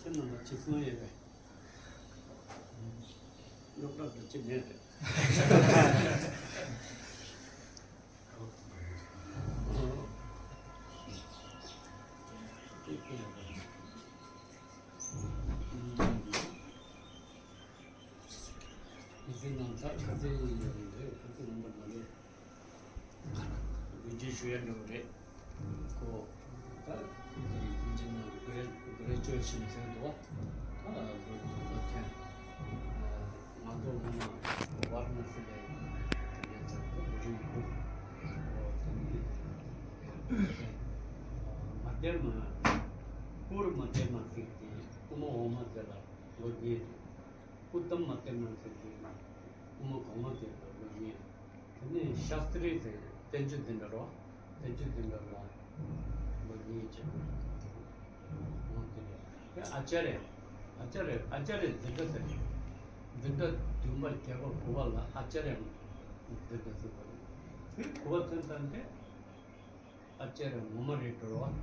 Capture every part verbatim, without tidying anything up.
རྣམ་པ་ཅིག་གསུང་ཡོད་པས། རྙོག་དྲ་དང་ཅིག་མེད་པས། ཨོ། ཨིན་ཟེར་ན་ད་ཁ་ཚིག་ཡིན་ཡང་རེད། ཁ་ཚིག་ངོ་མ་མ་རེད། དགོངས་བཞེས་ཞུ་ཡ་འདྲ་བོ་རེད། ཁོ་ད་དེ་ཡིན་གཅིག་ན་གྷེ་རེ་ཇུ་ཨེ་ཤན་ཟེར་འདུག་པ། ད་ལོ་ལོ་ཐོན། ང་ཚོ་སྔོན་མ་ཝཱ་ར་ཎ་སི་ལ་དེ་ནས་ཚར་ཏེ་ལོ་རིམ་དགུ། ཨོ་དེ་ནས་མ་ཏེ་མ་ཀུ་རུ་མ་ཏེ་མ་ཟེར་ཏེ་ཨུ་མ་འོག་མ་དེ་ལ་ལོ་གཉིས། ཨུ་ཏམ་མ་ཏེ་མ་ཟེར་ཏེ་ཨུ་མ་གོང་མ་དེ་ལ་ལོ་གཉིས། དེ་ནས་ཤཱསྟྲི་ཟེར་བསྟན་བཅོས་འཛིན་གྲྭ་རོ། བསྟན་བཅོས་འཛིན་གྲྭ་ལ་ལོ་གཉིས་བྱས། འོང་དེ་ནས་དེ་ཨ་ཙཱརྱ། ཨ་ཙཱརྱ་ཨ་ཙཱརྱ་འཛིན་གྲྭ་ཟེར། འཛིན་གྲྭ་བདུན་པ་བརྒྱད་པ་དགུ་པ་ལ་ཨ་ཙཱརྱ་འཛིན་གྲྭ་ཟེར་བ་རེད། དེ་དགུ་པ་ཐོན་ཚར་ཏེ་ཨ་ཙཱརྱ་ངོ་མ་རེད་འགྲོ་བ།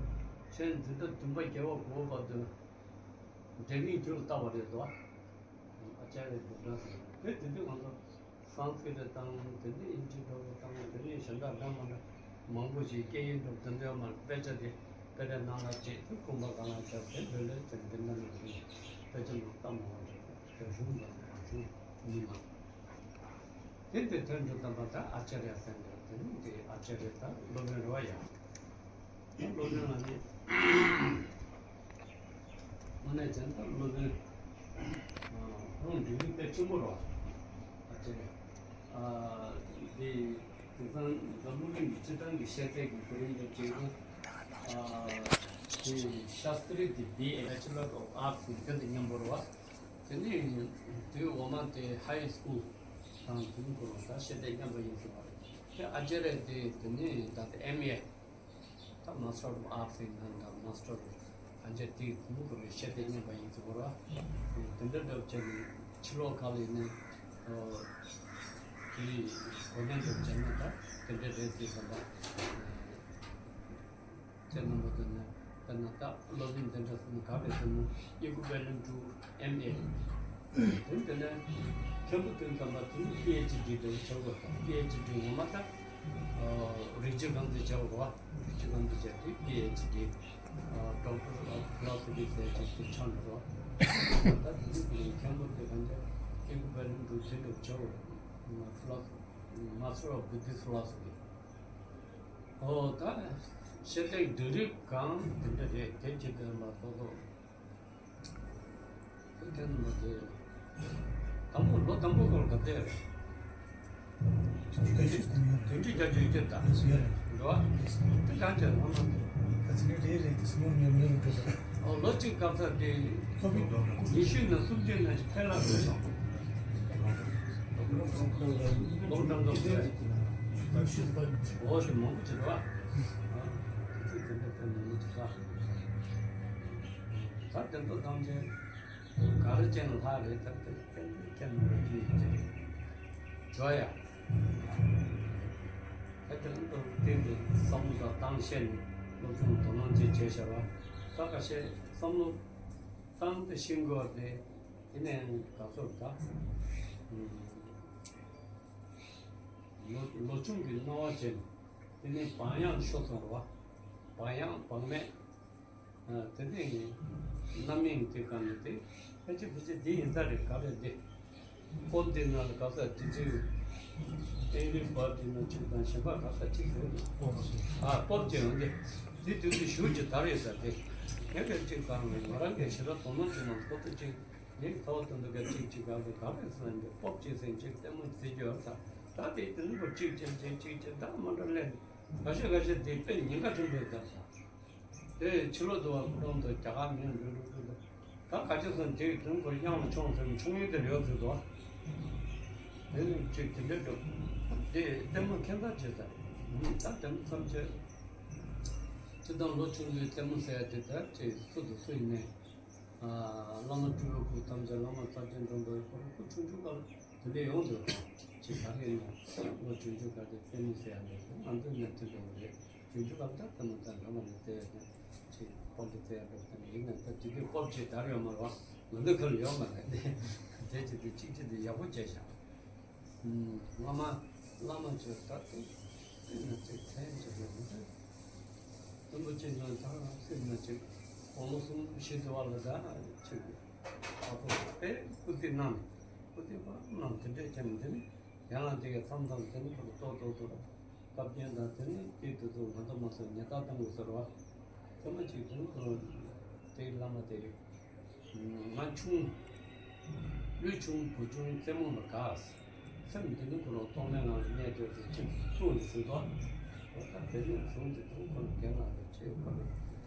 ཁྱེད་འཛིན་གྲྭ་བདུན་པ་བརྒྱད་པ་དགུ་པ་བར་དུ་འབྲས་རིགས་རྒྱུད་ལ་བཏགས་པ་རེད་དོ། ཨ་ཙཱརྱ་འཛིན་གྲྭ་ཟེར། དེ་དེ་དུས་ང་ཚོ་སཾསྐྲྀཏ་དང་དེ་ནས་ཨིན་ཇི་འདྲ་བོ་དང་དེ་ནས་གཞན་དག་འདྲ་མ་འདྲ་མང་པོ་ཞིག་སྐད་ཡིག་འདྲ་བོ་དེ་འདྲ་མར་དཔེ་ཆ་དེ་དཔེ་ཆ་ནང་ལ་བྱེད་དུས་ཁུངས་པ་གང་ལ་བྱ་དེ་ལོས་ལོས་དེ་འདི་འདྲ་ནང་ལ་དཔེ་ཆ་ནང་ལྟ་མ་འོང་རེད། དེ་རུང་འདྲ་མ་རུང་མི་མང་། དེ་དེ་དོན་དུ་བཏང་པ་ད་ཨ་ཙཱརྱ་ཟེར་འདུག་དེ་ནི་དེ་ཨ་ཙཱརྱ་ད་སློབ་དཔོན་རེད་བ་ཡ། སློབ་དཔོན་ལ་ནི་དངོས་གནས་བྱས་ན་ད་སློབ་དཔོན་ཨ་ཁོང་འབྲེལ་ཡོད་དཔེ་ཆེན་པོ་རེད་བ། ཨ་ཙཱརྱ་ཨ་དེ་དེང་སང་འཛམ་བུ་གླིང་གི་སྤྱིར་བཏང་གི་ཤེས་ཚད་ཀྱི་གོ་རིམ་དུ་བྱེད་དགོས། ཨ་དེ་ཤཱསྟྲི་དེ་བི་ཨེ་Bachelor of Arts ཟེར་དེ་མཉམ་པོ་རེད་བ། དེ་ནས་དེའི་འོག་མ་དེ་ཧའི་སི་ཀུལ་དང་དེ་ནས་ཁོ་རང་ད་ཤེས་ཚད་མཉམ་པ་ཡིན་ཟེར་བ་རེད། དེ་ཨ་ཙཱརྱ་དེ་དེ་ནས་ད་ལྟ་ཨེམ་ཨེ་ད་Master of Arts ཡིན་ན་ད་Master ཨ་ཙཱརྱ་དེ་ཁོ་རང་ཤེས་ཚད་མཉམ་པ་ཡིན་ཟེར་བ་རེད། དེ་འདྲ་འདྲ་བྱས་ནས་ཕྱི་ལོགས་ཁག་ལ་ཡིན་ན་ཨོ་དེ་གོ་གནས་འདྲ་བྱས་ན་ད་དེ་འདྲ་རེད་ཟེར་བ་ད། ཁྱེད་རྣམ་པ་ཚོ་ནས་དཔེར་ན་ད་སློབ་དཔོན་འདི་འདྲ་ཟེར་ན་ག་རེ་ཟེར་ན་equivalent to M A། དེ་འདི་ནས་མཁན་པོ་དེ་ཙམ་པ་དེ་ནི་པི་ཨེཆ་ཌི་འདྲ་བྱ་དགོས། པི་ཨེཆ་ཌི་ངོ་མ་ད་རིགས་རྒྱུད་སྒང་དེ་བྱ་དགོས་པ། རིགས་རྒྱུད་སྒང་དེ་བྱས་ཏེ་པི་ཨེཆ་ཌི་Doctor of Philosophy ཟེར་ཅིག་དེ་ཆགས་འགྲོ། ད་དེ་ནི་མཁན་པོ་དེ་གང་ཅི་equivalent to དེ་འདྲ་བྱ་དགོས། Philosophy, Master of Buddhist Philosophy། ཨོ་ད་ཤེས་ཚད་འདི་རིགས་གང་དེ་འདྲ་རེད། དེ་ཅི་དེ་མ་གཏོགས་དེ་དེ་མ་དེ་དང་པོ་ལོ་དང་པོ་སྐོར་ག་དེ་རེད། བདུན་ཅུ་བརྒྱད་ཅུ་ཡོད་ཀྱི་ད་འགྲོ་བ་དེ་གང་ཅི་ལོ་མ་དེ། ཨོ་ལོ་གཅིག་སྐབས་ས་དེ་ཉི་ཤུ་ནང་སུམ་ཅུ་ནང་ཅིག་ཕལ་ལ་འགྲོ་སོང་། ལོ་གྲངས་ཀ་འོ་ཞིག་མང་པོ་ཅིག་རེད་བ། ཨ་དེ་ཚོ་དེ་འདྲ་ཐོན་ནས་མི་ཅིག་ད། ད་དེ་ཚོ་ཐམས་ཅད་ག་རེ་ཅན་ལྷག་རེད། ད་དེ་ཏན་ཏན་ཁྱེད་རྣམ་པ་ཅིག་ཡིན་གྱི་རེད། འགྲོ་ཡ། ད་དེ་རིང་ཐོག་སྟེང་དུ་བསམ་བློ་དང་བཏང་ཤེས་ནས་སློབ་སྦྱོང་དོ་སྣང་ཅིག་བྱས་བཞག་པ། ད་ཁ་ཤས་བསམ་བློ་བཏང་སྟེ་ཤེས་དགོས་པ་དེ། དེ་ནས་ག་ཚོད་ད། ལོ་ལོ་ཆུང་གི་སྣང་བ་ཅན། དེ་ནས་བག་ཡངས་ཤོར་སོང་རེད་བ། བག་ཡངས་བག་མེད། ཨ་དེ་ནས་རྣམ་གཡེང་དེ་ག་ནས་དེ་ཕལ་ཆེར་ཕལ་ཆེར་དེ་ཡིན་ས་རེད། ག་རེ་དེ་པོབ་དེ་ན་ག་ས་དེ་ཚོས་ཨེ་རི་བར་དེ་ན་གཅིག་དང་གཞན་པ་ག་ས་གཅིག་ཟེར་ནས་ཨ་པོབ་ཅིག་ཡོང་དེ་དེ་དུས་དེ་ཞུ་ཅིག་ད་རེད་ས་དེ་ངས་ག་གཅིག་གང་རེད། ང་རང་གིས་ཞེ་དྲག་དོ་སྣང་ཅིག་མ་ཁོ་ཚོ་གཅིག་ངས་ཐོག་དོན་དུ་ག་གཅིག་གཅིག་ག་ལ་ག་རེ་ཟེར་ནས་པོབ་ཅིག་ཟེར་གཅིག་ལྟད་མོ་ཟེར་རྒྱུ་ཡོད་ས། ད་དེ་དེ་ནི་པོ་གཅིག་ཅན་གཅིག་གཅིག་ཅན་ད་མ་འདྲ་ལས་འགའ་ཤས་འགའ་ཤས་དེ་དཔེ་ཉེན་ཁ་ཆེན་པོ་ཡོད་ས། དེ་ཕྱི་ལོགས་དུ་བ་ཁོ་རང་ཚོ་རྒྱ་གར་མི་འགྲོ་འགྲོ་འགྲོ་འགྲོ། ད་ག་ཅི་སོང་དེ་དོན་ཁོ་གཡང་ལ་མཆོང་ཟེར་མཆོང་ཡུལ་དེ་ཡོད་ཟེར་དོ། དེ་ནི་ཅིག་དེ་འདྲ་འགྲོ། དེ་ལྟད་མོ་ཁྱད་མཚར་ཆེ་ས་རེད། ད་དེ་མོ་ཐམས་ཅད་སྤྱིར་བཏང་ལོ་ཆུང་དུས་ལྟད་མོ་ཟེར་ཡ་དེ་ད་ཅིག་སུ་དང་སུ་ཡིན་ནའི། ཨ་བླ་མ་སྤྲུལ་པ་སྐུ་ཐམས་ཅད་བླ་མ་ཚར་གཅིག་འགྲོ་འགྲོ་ཡི་ཁོ་རང་སྐུ་ཆུང་ཆུང་སྐབས་དེ་འདྲ་ཡོང་འདུག་ཅིག་ག་རེ་ཡིན་ན་ལོ་ཆུང་ཆུང་སྐབས་དེ་ལྟད་མོ་ཟེར་ཡ་མེད། ང་ཚོ་ནས་དེ་འདྲ་བ་རེད། ཆུང་ཆུང་སྐབས་ད་ལྟད་མོ་དང་འདྲ་མ་ནས་བལྟས་ཡ་ཅིག་སྐོར་ལས་བཙལ་ཡག་འདུག་དེ་ཡིན་ན་ད་དེ་དུས་སྐོར་ཅིག་དར་ཡོད་མ་རེད་བ། ང་ཚོ་ཁ་ལ་ཡོད་མ་རེད། དེ་ཅིག་དེ་གཅིག་ཅིག་དེ་ཡག་པོ་བྱས་ཤག། ཨུམ། སྔ་མ་བླ་མ་ཚོས་ད་དེ་སྲིད་ན་ཅིག་མཚན་ཅིག་ཡོད་མ་རེད། རིན་པོ་ཆེ་ཚང་ད་སྲིད་ན་ཅིག་དགུང་ལོ་གསུམ་བཞི་ཙམ་བ་ལ་ད་ཅིག་ཨ་ཁུ་དཔེ་སྐུ་ཚེ་གནང་། སྐུ་ཚེ་བར་གནང་དེ་འདྲས་བྱས་ནས་དེ་ནི་ཡང་ན་དེ་གའི་མཚམས་མཚམས་དེ་ནི་ཁོ་ལ་ལྟོ་ལྟོ་ལྟོ་ར། སྐབས་རྐྱེན་དང་དེ་ནི་དེ་དུས་ཚོད་ང་ཚོ་མ་སོང་ཉལ་ཐ་བཏང་དགོས་ཟེར་བ། ཚང་མ་ཅིག་དེ་ནི་ཁོ་རང་དེའི་བླ་མ་དེ་རེད། ང་ཆུང་། ལུས་ཆུང་བུ་ཆུང་རྩེད་མོ་ལ་དགའ། སེམས་འདི་ནི་ཁོ་རང་རྟོག་མེད་ངང་གནས་སྡོད་དེ་ཅིག་གསུངས་ནས་ཟིན་ཏོ། འོ་ད་དེ་ནས་བཟུང་སྟེ་དུང་ཁོ་རང་རྒན་ལགས་ལ་ཅིག་ཁོ་རང་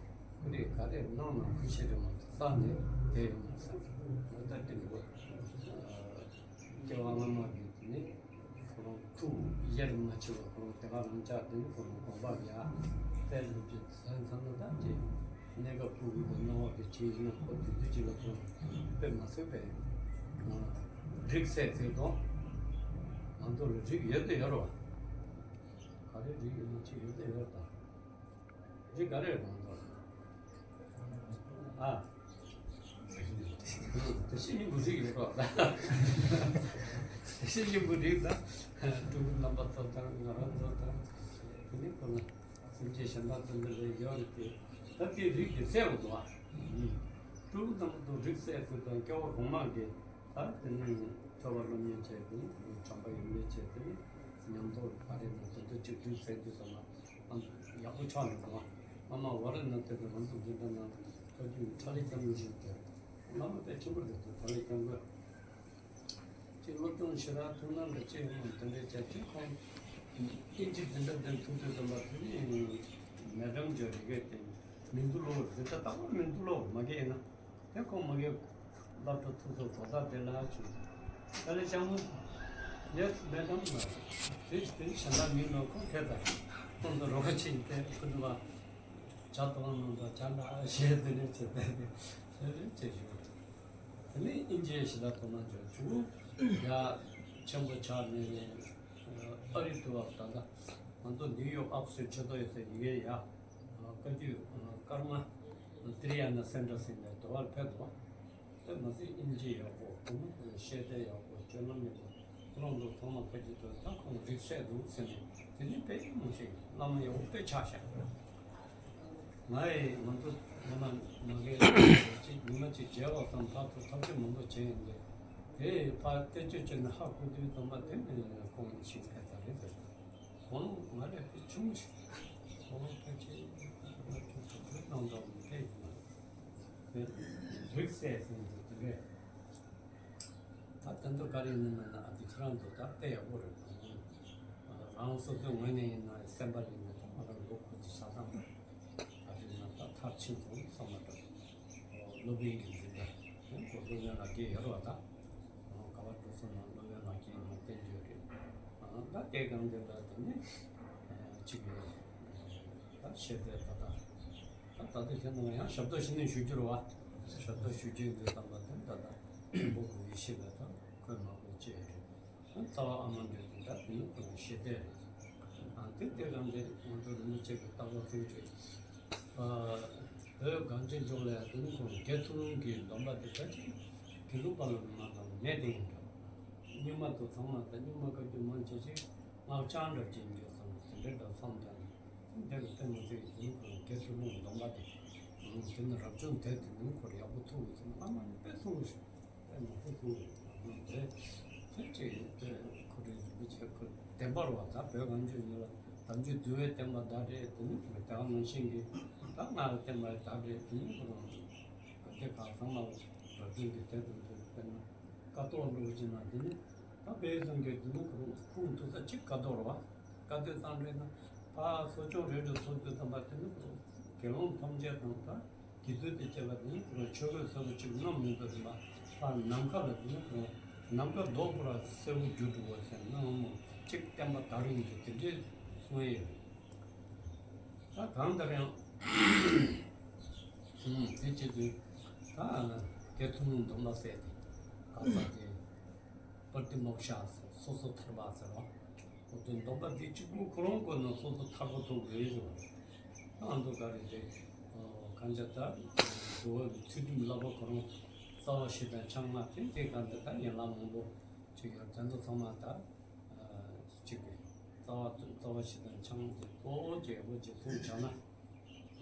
ཁོ་རེ་ག་རེ་གནང་ན་ཁུ་ཤེས་རེ་མ་ཐུབ་ས་ནས་བསྡད་ཡོད་མ་ཟེར། འོ་ད་དེ་འདྲ་བོ། སྐྱེ་བ་སྔ་མ་གི་དེ་ནི་ཁོ་རང་ཐུགས་ཡིད་མ་ཆེས་པར་ཁོ་རང་དེ་ག་རང་ཅག་དེ་ནི་ཁོ་རང་དགོངས་པ་ཡ་བཙལ་ལུགས་ཀྱི་ས་མཚམས་ལ་ད་ཅིག་གནས་སྐབས་ཕྲུ་གུ་གི་སྣང་བ་གི་ཅིག་ཡིན་ན་ཁོ་དུས་དུས་ཅིག་ལ་ཁོ་རང་དཔེ་མ་སྲིད་པའི་རིགས་སད་ཟེར་དོ། ང་ཚོ་ལ་རིགས་ཡོད་དེ་ཡོད་རེད་བ། ག་རེ་རིགས་ཡོད་ན་ཅིག་ཡོད་དེ་ཡོད་རེད་ད། རིགས་ག་རེ་རེད་ང་ཚོ་ལ། ཨ། དེ་བཞིན་སྙིང་པོ་རིགས་ཡོད་རེད་བ། དེ་བཞིན་སྙིང་པོ་རིགས་ད། ཕྲུ་གུ་རྣམ་པ་ཚོ་དང་ང་རང་ཚོ་དང་། དེ་ནི་ཁོ་ན། སེམས་ཅན་གཞན་དག་ཙམ་ཙམ་རེ་ཡོད་རེད་དེ། ད་དེ་རིགས་དེ་སད་དགོས་འདུག་ཨ། ཕྲུ་གུ་ཙམ་དུ་རིགས་སད་དགོས་དང་སྐྱེ་བ་གོང་མ་གི། ད་དེ་ནི་ཆོས་པ་སློབ་གཉེར་བྱས་དེ་ནི་བྱམས་པ་ཡོན་ཏན་བྱས་དེ་ནི་ཉམས་རྟོགས་ག་རེ་ན་དེ་འདྲ་ཅིག་རིགས་སད་དུས་ཙམ་ལ་ཡག་པོ་ཆགས་འདུག་ཨ། སྔ་མ་བར་ན་དེ་ཚོ་ང་ཚོ་འཛིན་གྲྭ་ནང་ཐོ་རྒྱུ་ཁྲ་ལི་སྐྱབས་མགོན་ཞིག་དེ་བླ་མ་དཔེ་ཆེན་པོ་རེད་དེ་ཁྲ་ལི་སྐྱབས་མགོན། ཅིག་སློབ་སྦྱོང་ཞེ་དྲག་ཐུབ་ན་འདྲ་ཅིག་ཡོང་དེ་འདྲའི་བྱས་ཏེ་ཁོང་ཨིན་ཇི་འཛིན་གྲྭ་འདིར་ཐུག་དུས་ཙམ་པ་དེ་ནི་མེ་ཌམ་ཅིག་རེད་གི་དེ་མིང་དུ་ལོ་འཛིན་གྲྭ་ལྟ་བུ་མིང་དུ་ལོ་མ་གི་ཡིན་ན་དེ་ཁོང་མ་གི་སློབ་གྲྭ་ཐུག་སོ་དོ་ད་དེ་ལ་ཅིག་ད་ལས་ཅང་མོ་ཡེ་མེ་ཌམ་ལ་དེ་དེ་གཞན་དག་མིང་ལོ་ཁོང་ཁྱེད་ད་ཁོང་ཚོ་རོགས་ཅིག་དེ་ཁོ་ཚོ་བ་ཇ་གཏོང་ནང་དུ་ཇ་འདྲ་ཞེས་དེ་ནས་བྱེད་པས་དེ་ཞེས་རེད་ཅེས་ཞུ། དེ་ནས་ཨིན་ཇིའི་ཞེ་དྲག་དོ་སྣང་བྱོས་བྱུང་། ཡ་ཆེན་པོ་ཆགས་ནས་ཨ་རི་དུ་བ་ད་ལྟ་ང་ཚོ་ནིའུ་ཡོག་ཨོག་སི་ཕྲོད་ཆེ་ཏོ་ཡོད་སའི་ཡི་གེ་ཡ་བཀའ་བརྒྱུད་ཀརྨ་ཏྲི་ཡ་ན་སེན་ཊར་ཟེར་ནས་དུ་བར་ཕེབས་འདུག། དེ་མ་ཟད་ཨིན་ཇི་ཡག་པོ་ཁོང་ཚོ་ཤེས་ཚད་ཡག་པོ་སྤྱོད་ལམ་ཡག་པོ་ཁོ་རང་ཚོ་ཚང་མ་བཀའ་བརྒྱུད་དུ་ད་ཁོང་རིགས་སད་འདུག་ཟེར་ནས་དེ་ནི་དཔེ་མི་སྲིད་བླ་མ་ཡག་པོ་དཔེ་ཆགས་ཤག། ང་ཡི་ང་ཚོ་ང་མ་མ་གི་ཅིག་ཉི་མ་ཅིག་མཇལ་བ་ཙམ་ཕར་ཚུར་ཐབས་ཤེས་མང་པོ་བྱས་ཡིན་ཏེ། དེ་ཕར་བལྟས་བཅོས་བྱས་ནས་ཧ་གོ་དུས་ཙམ་པ་དེ་ནི་ཁོང་ཤིང་ཁ་ད་རེད་ཟེར། ཁོང་ང་ལས་དཔེ་ཆུང་ཞིག་ཁོང་ཕལ་ཆེར་ང་ཆུང་ཆུང་དུས་གནང་དོགས་མི་དེ་ཡིན་ན་དེ་རིགས་སད་ཟེར་འདུག་དེ་རེད། ད་དོན་དུ་ག་རེ་ཡིན་ན་ན་ཨ་དེ་ཁྱེད་རང་ཚོ་ད་དཔེ་ཡག་པོ་རེད། རང་སོ་སོའི་ངོས་ནས་ཡིན་ན་སེམས་པ་ལ་ཡིན་ན་ད་ང་རང་ལོ་ཁུག་ཅིག་ཆགས་སོང་། ད་དེ་ན་ད་མཐར་ཕྱིན་སོང་བསམ་མ་ཐག་སློབ་དཔོན་གྱི་འཛིན་གྲྭ་དེ་ཁོ་སློབ་དཔོན་ལགས་ཀྱིས་ཡོད་རེད་བ། ད་ག་པར་འགྲོ་སོང་ན་སློབ་དཔོན་ལགས་ཀྱིས་ང་བསྟན་རྒྱུ་རེད། ད་དེ་གང་དེ་ད་དེ་ནི་ཅིག་ད་ཤེས་ཚད་ད་ད་ད་ད་དེ་ཁྱེད་རྣམས་ཡང་ཞབས་ཏོག་ཞུ་ནི་ཞུ་རྒྱུ་རེད་བ། ཞབས་ཏོག་ཞུ་རྒྱུ་ཡིན་དུས་ཙམ་པ་དེ་ད་ད་ཆེན་པོ་གི་ཡེ་ཤེས་ལ་ད་འཁོད་མ་དགོས་ཅེས་རེད། རྩ་བ་ཨ་མ་འདྲ་དེ་འདྲ་དེ་ནི་ཁོ་རང་ཤེས་ཚད་རེད། ཨ་དེ་དེ་རང་དེ་ང་ཚོ་རིན་པོ་ཆེ་གི་ལྟ་བ་ཚུལ་རེད། ཨ་བོད་གངས་ཅན་ལྗོངས་ལ་ཡང་དེ་ནི་ཁོ་རང་དགེ་ཚུལ་སློང་གི་སྡོམ་པ་དེ་ད་ཅི་དགེ་ལུགས་པ་ལ་མ་གཏོགས་མེད་དེ་ཡིན་འགྲོ། རྙིང་མ་དང་ཚང་མ་ད་རྙིང་མ་བཀའ་བརྒྱུད་མང་ཆེ་ཞིག་སྔགས་འཆང་འདྲ་ཅིག་འགྱོ་སོང་དེ་འདྲ་འདྲ་བསམ་ཀྱང་དེ་འདྲ་གི་སྟེང་ན་ཚེ་དེ་ནི་ཁོ་རང་དགེ་ཚུལ་སློང་སྡོམ་པ་དེ་དེ་ནི་རབ་བྱུང་དེ་དེ་ནི་ཁོ་རང་ཡག་པོ་ཐུག་ཡོད་ཚེ་ཨ་མ་ནི་དཔེ་གསུང་གི་ཞིག་དེ་མ་ཁུ་ཁུ་དེ་དེ་ཅིག་དེ་ཁོ་རེ་རིན་པོ་ཆེ་ཁོ་བདེན་པ་རེད་བ། ད་བོད་གངས་ཅན་ཡིན་ལ་དམ་ཆོས་འདུལ་བའི་བསྟན་པ་བདག་རེད། དེ་ནི་དེ་ག་ནང་བཞིན་གྱི་ད་སྔགས་བསྟན་པ་བདག་རེད། དེ་ནི་ཁོ་རང་ག་དེ་ག་ཚང་མ་རབ་བྱུང་གི་དེ་དང་དེ་དཔེར་ན་ཀཿཐོག་ལུགས་ཅིག་ན་དེ་ནི་ད་དཔེ་བཟང་གི་དེ་ནི་ཁོ་རང་ཁུངས་ཐུག་ས་གཅིག་ཀཿཐོག་རེད་བ། ཀཿཐོག་ཙམ་རེད་ན་ཕར་གསོ་སྐྱོང་རེ་རེ་བཟོ་དུས་ཙམ་པ་དེ་ནི་ཁོ་རང་དགེ་སློང་ཐམས་ཅད་དང་ད་དགེ་ཚུལ་དང་བཅས་པ་དེ་ནི་ཁོ་རང་ཆོས་གོས་སེར་པོ་གཅིག་བསྣམས་མི་འདུག་ཟེར་བ། ཕར་ནམ་མཁའ་ལ་དེ་ནི་ཁོ་རང་ནམ་མཁའ་རྡོག་པོ་ར་སེར་པོ་རྒྱུ་འགྲོ་བ་ཟེར་ན་མོ་གཅིག་བསྟན་པ་དར་ཡོང་རྒྱུ་དེ་འདྲའི་གསུང་ཡས་རེད། ད་གང་ལྟར་ཡང་དེ་བྱེད་དུས་ད་དགེ་ཚུལ་སློང་སྡོམ་པ་ཟེར་དེ་ག་ས་དེ་པྲ་ཏི་མོཀྵ་ཟེར་སོ་སོ་ཐར་པ་ཟེར་བ། འོ་དེ་སྡོམ་པ་འདི་གཅིག་པུ་ཁོ་རང་བཀོལ་ན་སོ་སོ་ཐར་པ་ཐོབ་དགོས་ཟེར་བ། ཨ་མདོ་ག་རེ་རེད། ཨོ་ གང་ཅི་ད་འདུལ་བའི་ཚུལ་ཁྲིམས་བསླབ་པ་ཁོ་རང་རྩ་བ་བཞི་དང་ཆ་ལྔ་དེ་དེ་གང་དེ་ད་ཡན་ལག་མང་པོ་ཅིག་ཡོད། དེ་ཚོ་ཚང་མ་ད་ཨ་གཅིག་གི་རྩ་བ་དང་རྩ་བ་བཞི་དང་ཆ་ལྔ་དེ་གཙོ་བོ་ཅིག་ཡག་པོ་ཅིག་གསུངས་བཞག་ན།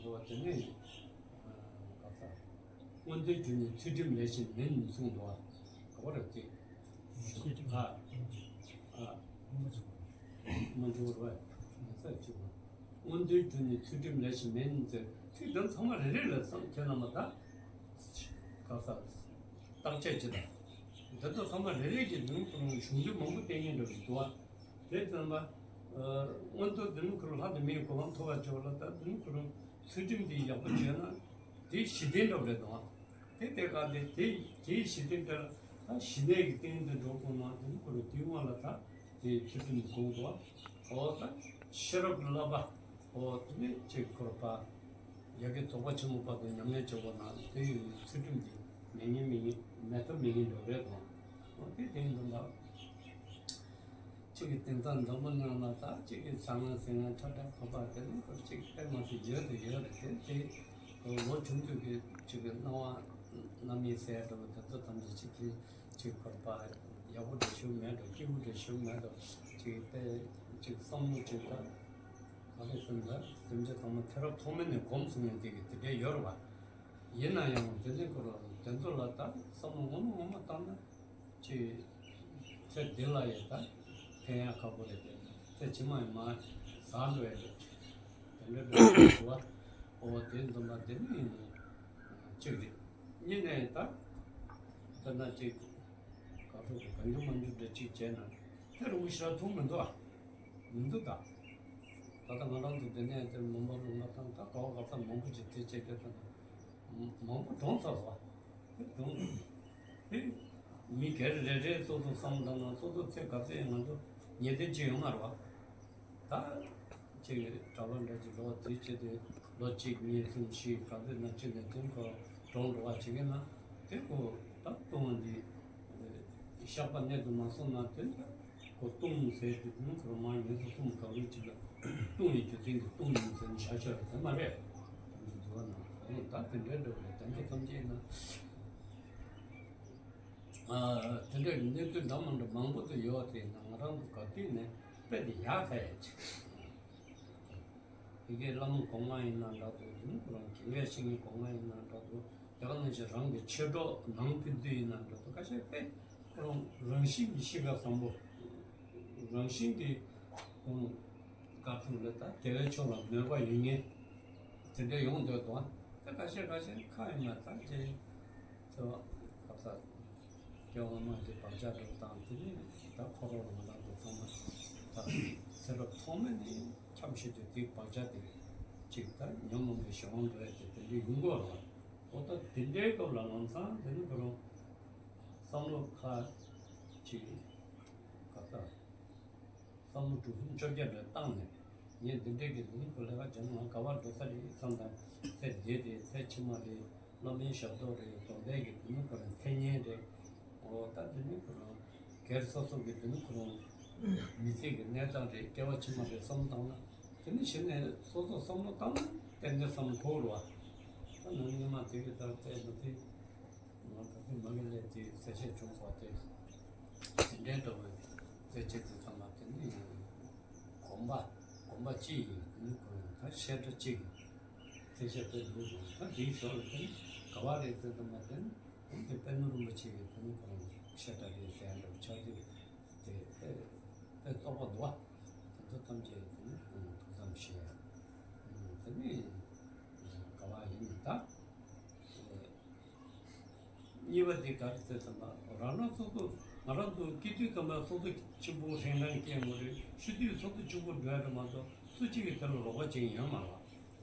འོ་དེ་ནས་ཨ་ག་ས་མངོན་མཐོའི་རྒྱུ་ནི་ཚུལ་ཁྲིམས་ལས་གཞན་མིན་གསུངས་འདུག་པ། ག་པར་དེ་ཨ་ཨ་མ་འཇུག་རོ། མ་ས་ཅིག་པ། མངོན་མཐོའི་རྒྱུ་ནི་ཚུལ་ཁྲིམས་ལས་གཞན་མིན་ཟེར། ཚིག་དོན་ཚང་མ་རེ་རེ་ལ་བསམ་ཁྱེད་རྣམ་པ་ད་ག་ས་བརྟག་དཔྱད་ཅིག་དང་། དེ་ཚོ་ཚང་མ་རེ་རེ་གི་ནང་དུ་གཞུང་འདི་མང་པོ་བསྟན་མཁན་འདྲ་བོ་ཞིག་འདུག་པ། དེ་ཙམ་པ་ཨ་མངོན་མཐོ་འདི་ནི་ཁོ་རང་ལྷ་དང་མིའི་གོ་འཕང་ཐོབ་པར་བྱེད་པ་ལ། ད་འདི་ནི་ཁོ་རང་ཚུལ་ཁྲིམས་འདི་ཡག་པོ་བྱས་ན་དེ་གཞི་རྟེན་འདྲ་བོ་རེད་འདུག་པ། དེ་དེ་ག་དེ་དེ་དེའི་གཞི་རྟེན་དེ་ལ་ད་ཞི་གནས་ཀྱི་རྟེན་དུ་འགྲོ་དགོས་ན། དེ་ནི་ཁོ་རང་དེའི་དབང་ལ་ད་དེ་ཚུལ་ཁྲིམས་དགོས་འདུག་པ། འོ་ད་ཤེས་རབ་ཀྱི་བསླབ་པ། འོ་དེ་ནི་ཅིག་ཁོ་རང་པ་ཡ་གི་རྫོགས་པ་ཆེན་པོ་བར་དུ་ཉམས་ལེན་བྱེད་དགོས་ན་དེ་ཡི་ཚུལ་ཁྲིམས་དེ་མེད་ཉེན་མེད་ཉེན་མེད་ཐབས་མེད་ཉེན་འགྲོ་རེད་དོ། འོ་དེ་དེ་ཡིན་དུས་ད་གཅིག་གི་དེང་སང་འཛམ་བུ་གླིང་ལ་ད་གཅིག་གི་ཟང་ངན་ཟིང་ངན་ཁྲག་ཁྲག་ཕོག་པ་དེ་ནི་ཁོ་གཅིག་དཔེ་མ་སྲིད་ཡོད་དུ་ཡོད་རེད། དེ་དེ་ལོ་ཆུང་དུས་ཀྱི་གཅིག་གི་སྣང་བ་རྣམ་གཡེང་ཟེར་འདྲ་བོ་དེ་ཚོ་ཐམས་ཅད་གཅིག་གི་གཅིག་ཁོ་རང་པ་ཡག་པོ་འདྲ་ཞིག་མེད་འགྲོ། སྐྱིད་པོ་འདྲ་ཞིག་མེད་འགྲོ། གཅིག་དཔེ་གཅིག་བསམ་བློ་གཅིག་ད་ག་རེ་ཟེར་ན་སེམས་ཅན་ཚང་མ་ཚེ་རབས་ཐོག་མེད་ནས་གོམས་སོང་ཡང་དེ་གི་དེ་འདྲ་ཡོད་རེད་པ། ཡིན་ན་ཡང་དེ་ནི་ཁོ་རང་དེ་ཚོ་ལ་ད་བསམ་བློ་ངོ་མ་ངོ་མ་བཏང་ན་ཅིག་ཚེ་འདི་ལ་ཡང་ད་ཕན་ཡག་ཁག་པོ་རེད་དེ། ཚེ་ཕྱི་མ་ཡང་མར་ཟག་འགྲོ་ཡ་རེད། དེ་འདྲ་འགྲོ་བ། འོ་དེ་འདུན་པ་དེ་ནི་གཅིག་རེད། གཉིས་ནས་ད་དཔེར་ན་ཅིག་ག་ཚོད་གང་རྒྱུ་མང་རྒྱུ་འདྲ་ཅིག་བྱས་ན་དེ་རིང་པོ་ཞེ་དྲག་ཐུག་མི་འདུག་ཨ། མི་འདུག་ད། ད་ལྟ་ང་རང་ཚོ་དེ་ནས་དེ་མོན་པ་ལུང་པ་དང་ད་ག་བ་ག་ས་མང་པོ་ཅིག་དེ་བྱས་དེ་ད་མང་པོ་གྲོངས་ཚར་སོང་། དེ་གྲོངས་དེ་མི་སྒེར་རེ་རེ་སོ་སོ་བསམ་བློ་བཏང་ན་སོ་སོ་ཚེ་ག་ཚོད་ང་ཚོ་ཉེ་དེ་ཅིག་ཡོང་མ་རེད་པ། ད་ཅིག་གྲྭ་པ་འདྲ་ཅིག་ལོ་དེ་བྱས་ཏེ་ལོ་གཅིག་གཉིས་གསུམ་བཞི་ག་ཚོད་ན་ཅིག་ནས་དེ་ཁོ་གྲོངས་འགྲོ་བ་ཅིག་ཡིན་ན་དེ་ཁོ་ད་ལྟུང་བ་འདི་བཤགས་པ་གནད་དུ་མ་སོང་ན་དེ་ཁོ་ལྟུང་ཟེར་དེ་ནི་ཁོ་མ་ངན་སོང་གསུམ་ག་ལུགས་ཅིག་ལ་ལྟུང་བའི་རྒྱུ་མཚན་གྱིས་ལྟུང་ཡིན་ཟེར་ནས་བཞག་བཞག་རེད། དེ་མ་རེད། དེ་འདུལ་བ་ནང་ད་དེ་འདྲའི་འགྲོ་བའི་དོན་དུ་ཐམས་ཅད་ན། ཨ་དེ་འདྲའི་གནས་ཚུལ་འདྲ་མི་འདྲ་མང་པོ་དུ་ཡོད་དེ་ན་ང་རང་ཚོ་ག་དུས་ནས་དཔེ་དེ་ཡག་ཐལ་ཡ་ཅིག། དེ་གའི་བླ་མ་གོང་མ་ཡིན་ན་འདྲ་འདུག། དེ་ནི་ཁོ་རང་དགེ་བའི་བཤེས་གཉེན་གོང་མ་ཡིན་ན་འདྲ་འདུག། དེ་ག་ནང་བཞིན་རང་གི་མཆེད་གྲོགས་ནང་ཕན་ཚུན་ཡིན་ན་འདྲ་འདུག། ཁ་ཤས་དཔེ་ཁོ་རང་རང་བཞིན་གྱི་གཤིས་ཀ་བཟང་པོ། རང་བཞིན་གྱི་ཁོང་དཀའ་ཐུབ་ལ་ད་དགེ་བའི་ཕྱོགས་ལ་མོས་པ་ཡོད་མཁན་དེ་འདྲ་ཡོང་འདོད་དོ། ད་ཁ་ཤས་ཁ་ཤས་ཁ་ཡིན་ན་ད་ཅེ་ཚོ་ག་ས་སྐྱེ་བ་སྔ་མ་གི་བག་ཆགས་འདྲ་བོ་དང་དེ་ནི་ད་འཁོར་བ་ལ་ང་རང་ཚོ་ཚང་མ་ད་ཚེ་རབས་ཐོག་མེད་ནས་འཁྱམས་བཞིན་དུ་དེའི་བག་ཆགས་དེ་གཅིག་ད་ཉོན་མོངས་པའི་གཞན་དབང་འགྲོ་ཡ་དེ་དེ་འདྲའི་ཡོང་གི་ཡོད་རེད་པ། འོ་ད་དེ་འདྲའི་སྐབས་ལ་ལམ་སང་དེ་ནི་ཁོ་རང་བསམ་བློ་ཁ་ཅིག་ག་ས་བསམ་བློ་དྲུག་གསུམ་བཅོ་བརྒྱད་འདྲ་བཏང་ནས་ངས་འདི་འདྲའི་གི་འདི་ནི་ཁོ་ལས་ཀ་བྱས་ན་ང་ག་པར་འགྲོ་ས་རེད་བསམ་དང་ཚེ་འདི་རེད་ཚེ་ཕྱི་མ་རེད། སློབ་མའི་ཞབས་ཏོག་རེད། སྡོམ་པའི་གི་དེ་ནི་ཁོ་རང་མཚན་སྙན་རེད། འོ་ད་དེ་ནི་ཁོ་རང་སྒེར་སོ་སོ་གི་དེ་ནི་ཁོ་རང་མི་ཚེ་གི་གནས་སྟངས་རེད། སྐྱེ་བ་ཕྱི་མ་རེད་བསམ་བཏང་ན་དེ་ནི་གཞི་ནས་སོ་སོ་བསམ་བློ་བཏང་ན་ཏན་ཏན་བསམ་བློ་འཁོར་བ། ད་ནང་ཉི་མ་དེ་གི་ལྟར་བལྟས་ན་དེ་ང་ད་དེ་མ་གི་ལས་དེ་གསལ་བཤད་བྱུང་སོང་སྟེ། དེ་འདྲའི་འདྲ་བའི་གསལ་བཤད་དེ་ཚང་མ་དེ་ནི་དགོངས་པ་དགོངས་པ་ཅིག་ཡིན། དེ་ནི་ཁོ་རང་ད་བཤད་གྲྭ་གཅིག་གི་གསལ་བཤད་དཔེ་འདུག་རུང་ད་དེའི་ཞོར་ལ་དེ་ནི་ག་བ་རེད་ཟེར་དུས་མ་དེ་ནི་འོན་ཏེ་པད་ནོར་རིན་པོ་ཆེ་གིས་དེ་ནི་ཁོ་རང་བཤད་གྲྭ་རེད་ཟེར་འདྲ་བོ་ཆགས་དུས་དེ་དཔེ་དཔེ་རྟོགས་པ་འདུག་པ། དེ་ཚོ་ཐམས་ཅད་དེ་ནི་ཐུགས་བསམ་བཞེས་ཡ། དེ་ནི་ག་བ་ཡིན་ན་ད། གཉིས་པ་དེ་ག་རེ་ཟེར་ཙམ་པ་རང་རང་སོ་སོ་ང་རང་ཚོ་སྐྱེ་དུས་ཙམ་པ་སོ་སོ་གཅིག་པུ་ཧྲེང་ཧྲེང་སྐྱེ་དགོས་རེད། ཤི་དུས་སོ་སོ་གཅིག་པུ་འགྲོ་ཡ་རེད་མ་གཏོགས་སུ་གཅིག་གིས་དེ་ལ་རོགས་པ་བྱེད་ཡོད་མ་རེད་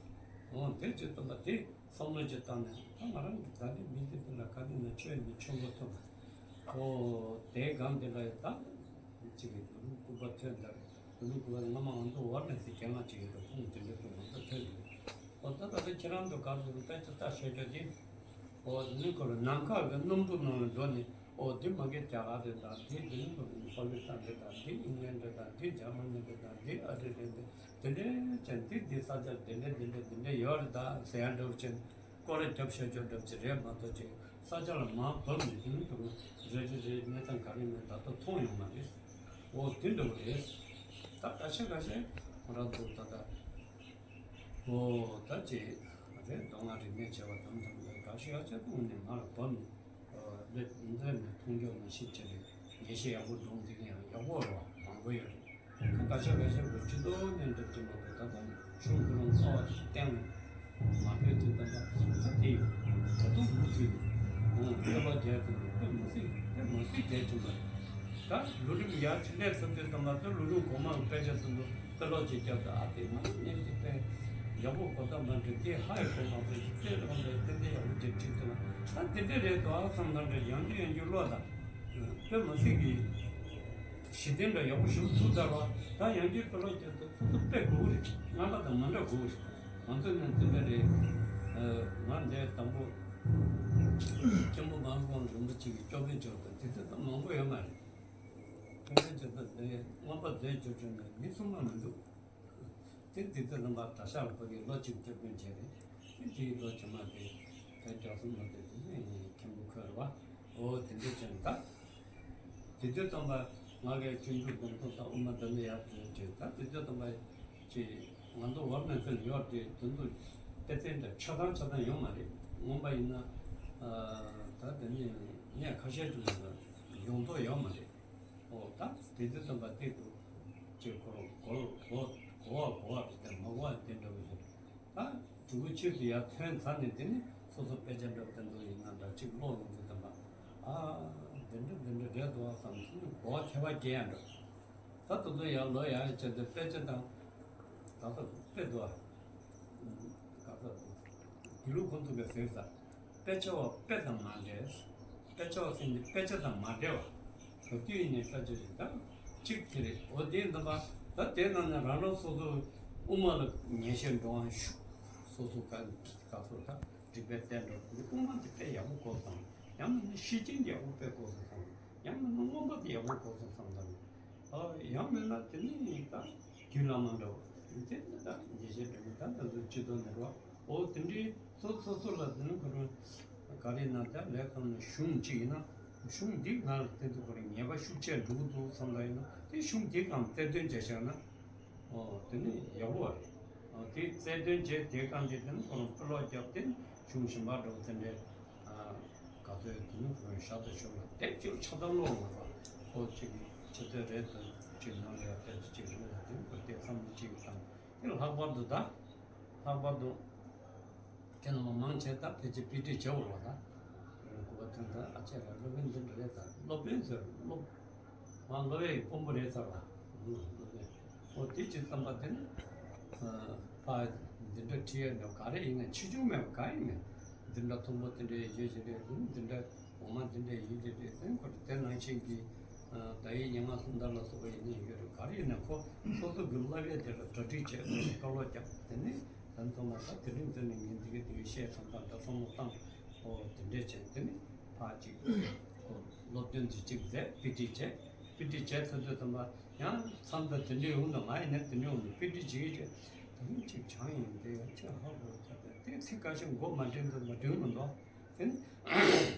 པ། འོ་དེ་བྱེད་ཙམ་པ་དེ་བསམ་བློ་ཅིག་བཏང་ནས་ད་ང་རང་གི་ད་ལྟའི་མི་ཚེ་འདི་ལ་ག་དུས་ན་ཆོས་ནི་ཆོས་མགོ་ཚོད་པ། འོ་དེའི་སྒང་དེ་ལ་ཡང་ད་གཅིག་གིས་དེ་ལུགས་སྐུར་པ་ཐོན་ད་རེད། དེ་ལུགས་སྐུར་པ་སྔ་མ་ང་ཚོ་ཝཱ་ར་ཎ་སི་རྒན་ལགས་ཅིག་ཡོད་རེད། ཁོང་དེ་འདྲ་སོང་ང་ཚོ་ཐོན་འདུག། འོ་ད་ད་ལྟ་ཁྱེད་རང་ཚོ་ག་རེ་ཟེར་ད་ཅི་ལྟ་ཤོད་ཤོད་དེ། འོ་ནི་ཁོ་རང་ནམ་མཁའ་གི་སྣུམ་འཁོར་ནང་ལ་འགྲོ་ནས་འོ་འདི་མ་གི་རྒྱ་གར་རེད་ད། འདི་འདི་ནི་ཁོ་རང་པ་ཀི་སི་ཐན་རེད་ད། འདི་ཨིང་ལན་རེད་ད། འདི་འཇར་མ་ནི་རེད་ད། འདི་ཨ་རི་རེད་ད། འདི་འདྲ་བྱས་འདི་འདི་ས་ཆ་འདི་འདྲ་འདི་འདྲ་འདི་འདྲ་ཡོད་རེད་ད་ཟེར་ཡ་འདྲ་བོ་བྱས། སྐོར་ར་རྒྱབ་བཞག་ཆོག་འདྲཝ་ཅིག་རེད་མ་གཏོགས་ཅིག་ས་ཆ་ལ་མར་བབས་ནས་དེ་ནས་དུ་རེ་རེ་རེ་གནས་སྟངས་ག་རེ་མེད་ད་ལྟ་མཐོང་ཡོད་མ་རེད། འོ་དེ་འདྲ་བོ་རེད། ད་ཁ་ཤས་ཁ་ཤས་ང་རང་ཚོ་ད་ལྟ་འོ་ད་ཅིག་རེད་མདོ་སྔགས་རིག་གནས་བྱ་བ་དམ་དམ་ལ་དགའ་ཤོས་ཡག་ཆ་དུང་ནས་མར་བབས་ནས་ཨ་སླེབས་སླེབས་ནས་མཐོང་ཆོག་མ་ཤེས་ཅིག་རེད། ངེས་ཤེས་ཡག་པོ་འདྲོངས་དེ་ག་ཡང་ཡག་པོ་རེད་བ་མང་པོ་ཡོད་རེད། ཁ་ཤས་ཁ་ཤས་ཀྱིས་སྤྱི་ཚོགས་ནས་འགྲུབ་ཀྱི་མ་གཏོགས་ད་ལྟ་གཞུང་ཁོ་རང་རྩ་བ་གཏན་ནས་མ་ཕེབས་དུས་ད་ལྟ་ད་དེ་ད་དུང་མུ་མཐུད་ནས་ཨང་དཔེ་ཀློག་རྒྱག་དུས་དཔེ་མི་སྲིད་དཔེ་མི་སྲིད་རྒྱག་བྱུང་བ་རེད། ད་ལོ་རིམ་ཡར་ཅིག་སླེབས་ཚར་དུས་ད་ལྟ་ད་ལོ་རིམ་གོང་མ་གི་དཔེ་ཆ་ཚོ་དཔེ་ཀློག་ཅིག་བརྒྱབ་ད་ཨ་དེ་མ་ནས་ཅིག་དཔེ་ཡག་པོ་གོ་ཐབས་མ་འགྲིག་དེ་ཧ་ཡང་གོ་མ་ཐུབ་ཅིག་དཔེ་རང་དཔེ་ཏན་ཏན་ཡག་པོ་ཅིག་བྲིས་ཐུབ་ན་ད་དེ་འདྲ་རེད་དོ་ཨ་བསམ་ཐང་འདྲ་ཡང་དུ་ཡང་དུ་ཀློག་ད། དཔེ་མི་སྲིད་ཀྱི་གཞི་རྟེན་འདྲ་ཡག་པོ་ཞིག་ཚུགས་ཚར་བ་ད་ཡང་དུ་དཔེ་ཀློག་བརྒྱབ་ད་ཚུགས་ཚུགས་དཔེ་དགོས་རེད། སྔར་ལ་དང་མ་འདྲ་དགོས་རེད། ང་ཚོ་ནས་དེ་འདྲ་རེད། ང་འདིར་དང་པོ་སྐྱབས་མགོན་མ་ཧཱ་པཎ་རིན་པོ་ཆེ་གི་སྐྱོབ་པའི་འབྱོར་དང་དེ་ཚོ་ད་མང་པོ་ཡོད་མ་རེད། སྐྱོབ་པའི་འབྱོར་དང་དེ་མངོན་པ་མཛོད་འབྱོར་བྱུང་ནས་མི་གསུམ་མ་མི་འདུག་དེ་དེ་ཚོ་རྣམ་པ་གྲྭ་ཤག་ལ་ཕ་གི་ལོ་གཅིག་སྐྱབས་མགོན་བྱས་རེད། དེ་དེའི་ལོ་རྗེས་མ་དེ་དེ་རྒྱ་གསུམ་ལོ་དེ་དེ་ནས་མཁན་པོ་འཁོད་རེད་བ། འོ་དེ་འདྲ་བྱས་ནས་ད། དེ་དུས་ཙམ་པ་ང་གིས་སྤྱོད་འཇུག་སྡོམ་ཚོགས་དང་དབུ་མ་དེ་ནས་ཡར་བྱས་བྱས་ད་དེ་དུས་ཙམ་པ་ཅིག་ང་ཚོ་ཝར་མེ་ཚན་ཡོད་དེ་དེ་ཚོ་དཔེ་ཚན་འདྲ་ཆ་ཚང་ཆ་ཚང་ཡོད་མ་རེད། སྔོན་པ་ཡིན་ན་ད་དེ་ནས་གནས་ཁ་ཤས་ཅིག་ལ་ཡོངས་རྫོགས་ཡོད་མ་རེད། འོ་ད་དེ་དུས་ཙམ་པ་དེ་དུས་ཅིག་ཁོ་རང་གོ་གོ་གོ་བ་གོ་བ་དེ་མ་གོ་བ་དེ་འདྲ་བོ་ཞིག་ད་དྲུག་པོ་ཕྱིས་སུ་ཡར་ཐོན་ཚར་ནས་དེ་ནས་སོ་སོ་དཔེ་ཆ་འདྲ་བོ་དེ་ཚོ་ཡིན་ན་འདྲ་ཅིག་ཀློག་ཡོང་དུས་ཙམ་པ་ཨ་འདི་འདྲ་འདི་འདྲ་རེད་འདུག་བསམ་ཚུལ་གོ་བ་ཁྱད་པར་སྐྱེ་ཡ་འདྲ། ད་དེ་ཚོ་ཡར་ལོག་ཡར་བྱས་ཏེ་དཔེ་ཆ་དང་ག་ས་དཔེ་འདུག་ག་ས་དགེ་ལུགས་ཁོང་ཚོ་གིས་ཟེར་ས། དཔེ་ཆ་བ་དཔེ་དང་མ་འབྲེལ། དཔེ་ཆ་བ་ཟེར་ནི་དཔེ་ཆ་དང་མ་འབྲེལ་བ། ག་དུས་ཡིན་ནའི་དཔེ་ཆ་ཞིག་དང་གཅིག་དེ་རེད། འོ་དེ་འདི་པ་ད་དེ་ནང་ནས་རང་རང་སོ་སོ་དབུ་མ་ལ་ངེས་ཤེས་འདྲོངས་ཤུགས་སོ་སོ་ག་ག་ཚོད་ད་རིགས་པས་བསྟན་འགྲོ་དགོས། དབུ་མ་དེ་དཔེ་ཡག་པོ་གོ་སོང་། ཡང་མིན་ན་ཤེར་ཕྱིན་དེ་ཡག་པོ་དཔེ་གོ་སོང་། ཡང་མིན་ན་མངོན་པ་དེ་ཡག་པོ་གོ་སོང་བསམ་ད་ནི། ཨོ་ཡང་མིན་ན་དེ་ནི་ད་རྒྱུད་བླ་མ་འདྲ་བོ་དེ་ནི་ད་ཉེས་བྱས་འདྲ་མི་ད་ད་ཚོ་སྤྱི་ཚོགས་ནས་རོ། ཨོ་དེ་འདྲའི་སོ་སོ་སོ་ལ་དེ་ནི་ཁོ་རང་ག་རེ་ན་ད་ལས་ཁང་ནས་གཞུང་གཅིག་ཡིན་ན་གཞུང་འདི་ང་ལ་དེ་ཚོ་ཁོ་རང་ཉེས་པ་ཤུགས་ཆེ་འགྲོ་གི་འདུག་བསམ་ད་ཡིན་ན་དེ་གཞུང་འདི་གང་རྩལ་འདོན་བྱས་བཞག་ན། ཨོ་དེ་ནི་ཡག་པོ་རེད། ཨོ་དེ་རྩལ་འདོན་བྱས་དེ་གང་དེ་དེ་ནི་ཁོ་རང་དཔེ་ཀློག་བརྒྱབ་སྟེ་གཞུང་གཞན་པ་འདྲ་བོ་དེ་འདྲའི། ཨ་ག་ཚོད་དེ་ནི་ཁོ་རང་ཞག་དང་ཞོགས་ལ་དེབ་ཅིག་ཆ་ཚང་ཀློག་མ་ཐག་ཁོ་ཅིག་ཆུ་ཚོད་རེ་དང་གཅིག་ནང་ལ་ཡར་ཕེབས་ཅིག་ལོས་ཡ་དེ་ཁོ་དེ་བསམ་བློ་ཅིག་བཏང་། དེ་ལྷག་པར་དུ་ད་ལྷག་པར་དུ་དེ་ནི་མང་ཆེ་ད་ཕལ་ཆེར་དཔེ་ཁྲིད་བྱེད་འོ་ལ་ད་གོ་བ་ཐོན་ད་ཨ་ཅེ་ར་སློབ་དཔོན་འདི་འདྲ་རེད། ད་སློབ་དཔོན་ཟེར་སློབ་མ་སློབ་པའི་དཔོན་པོ་རེད་ཚར་བ། ཨོ་དེ་ཅིག་བསམ་པ་དེ་ནི་ཨ་ཕ་འདི་འདྲ་ཁྲིད་ཡ་འདྲ་ག་རེ་ཡིན་ན་ཆེ་ཆུང་མེད་པ་ག་ཡིན་ནའི་འདི་འདྲ་མཐོན་པོ་དེ་འདྲ་ཡོད་ཀྱི་རེད། འདི་འདྲ་འོག་མ་དེ་འདྲ་ཡོད་ཀྱི་རེད། དེ་ཁོ་དེ་ནང་བཞིན་གྱི་ཨ་ད་ཡིག་སྙན་ངག་གསུམ་ལྟར་ལ་སོགས་པ་ཡིན་ནའི་ཡོད་རེད། ག་རེ་ཡིན་ན་ཁོ་སོ་སོ་གི་བསླབ་པའི་དེ་ལ་གྲ་སྒྲིག་བྱས་བསྐུལ་བ་བརྒྱབ། དེ་ནི་ད་མཐོང་མ་ཐག་དེ་རིང་དེ་ནི་ངས་འདི་གི་དེ་གི་བཤད་ཙམ་དང་འདྲ་བསམ་བློ་བཏང་། ཨོ་དེ་འདྲས་བྱས་དེ་ནི་ཕར་ཅིག་ཁོ་སློབ་སྟོན་དེ་ཅིག་མཛད། དཔེ་ཁྲིད་བྱས། དཔེ་ཁྲིད་བྱས་ཚར་དུས་ཙམ་པ་ཡང་མཚམས་དང་དེ་འདྲས་ཡོང་དུས་ང་ཡིན་ན་དེ་འདྲས་ཡོང་དུས་དཔེ་ཁྲིད་བྱེད་ཀྱི་བྱས་ད་རུང་ཅིག་སྦྱངས་ཡིན་དེ་ཡང་ཅིག་ཧ་གོ་ཐུབ་པས། དེ་ཚིག་ཁ་ཤས་མགོ་མ་འདྲེན་དུས་མ་འདྲེན་མི་འདུག་དེ་ནི་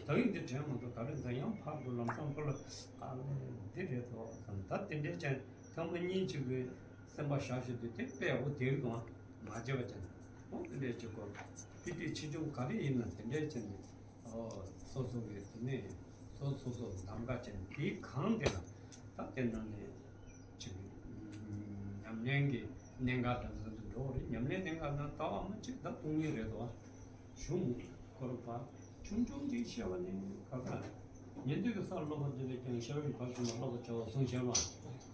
ད་ཡིན་དེ་དྲན་མ་འདུག་ག་རེ་ད་ཡང་ཕར་འགྲོ་ལམ་སང་ཁོ་ལ་ཨ་ལས་འདི་རེད་དོ་བསམ། ད་དེ་འདྲས་ཀྱང་ཐེངས་མ་གཉིས་ཅིག་གི་སེམས་པ་བཞག་བཞག་དུས་དེ་དཔེ་ཡག་པོ་དེ་རིགས་དང་མ་བརྗེད་པ་ཅན། ཨོ་དེ་འདྲས་ཅིག་གོ་དཔེ་ཁྲིད་ཆེ་ཆུང་ག་རེ་ཡིན་ན་དེ་འདྲས་ཅན་ནི། ཨོ་སོ་སོ་གི་དེ་ནས་སོ་སོ་སོ་གདམ་ག་ཅན་དེའི་གང་དེ་ལ་ད་དེ་ནང་ནས་ཅིག་ཉམས་ལེན་གྱི་གནད་འགག་འདྲ་མི་འདྲ་འགྲོ་བ་རེད། ཉམས་ལེན་གནད་འགག་ན་ལྟ་བ་མ་གཅིག་ད་སྟོང་ཉིད་རེད་དོ། གཞུང་སྐོར་པ་ཆུང་ཆུང་ཅིག་བཤད་པ་ནི་ག་ས་ཉན་དུས་ཀྱི་སར་སློབ་པ་འདི་ལས་ཀྱང་ཤེས་རབ་ཀྱི་བར་ཆུང་བ་སློབ་པ་བྱ་བ་གསུངས་བཞག་ལ།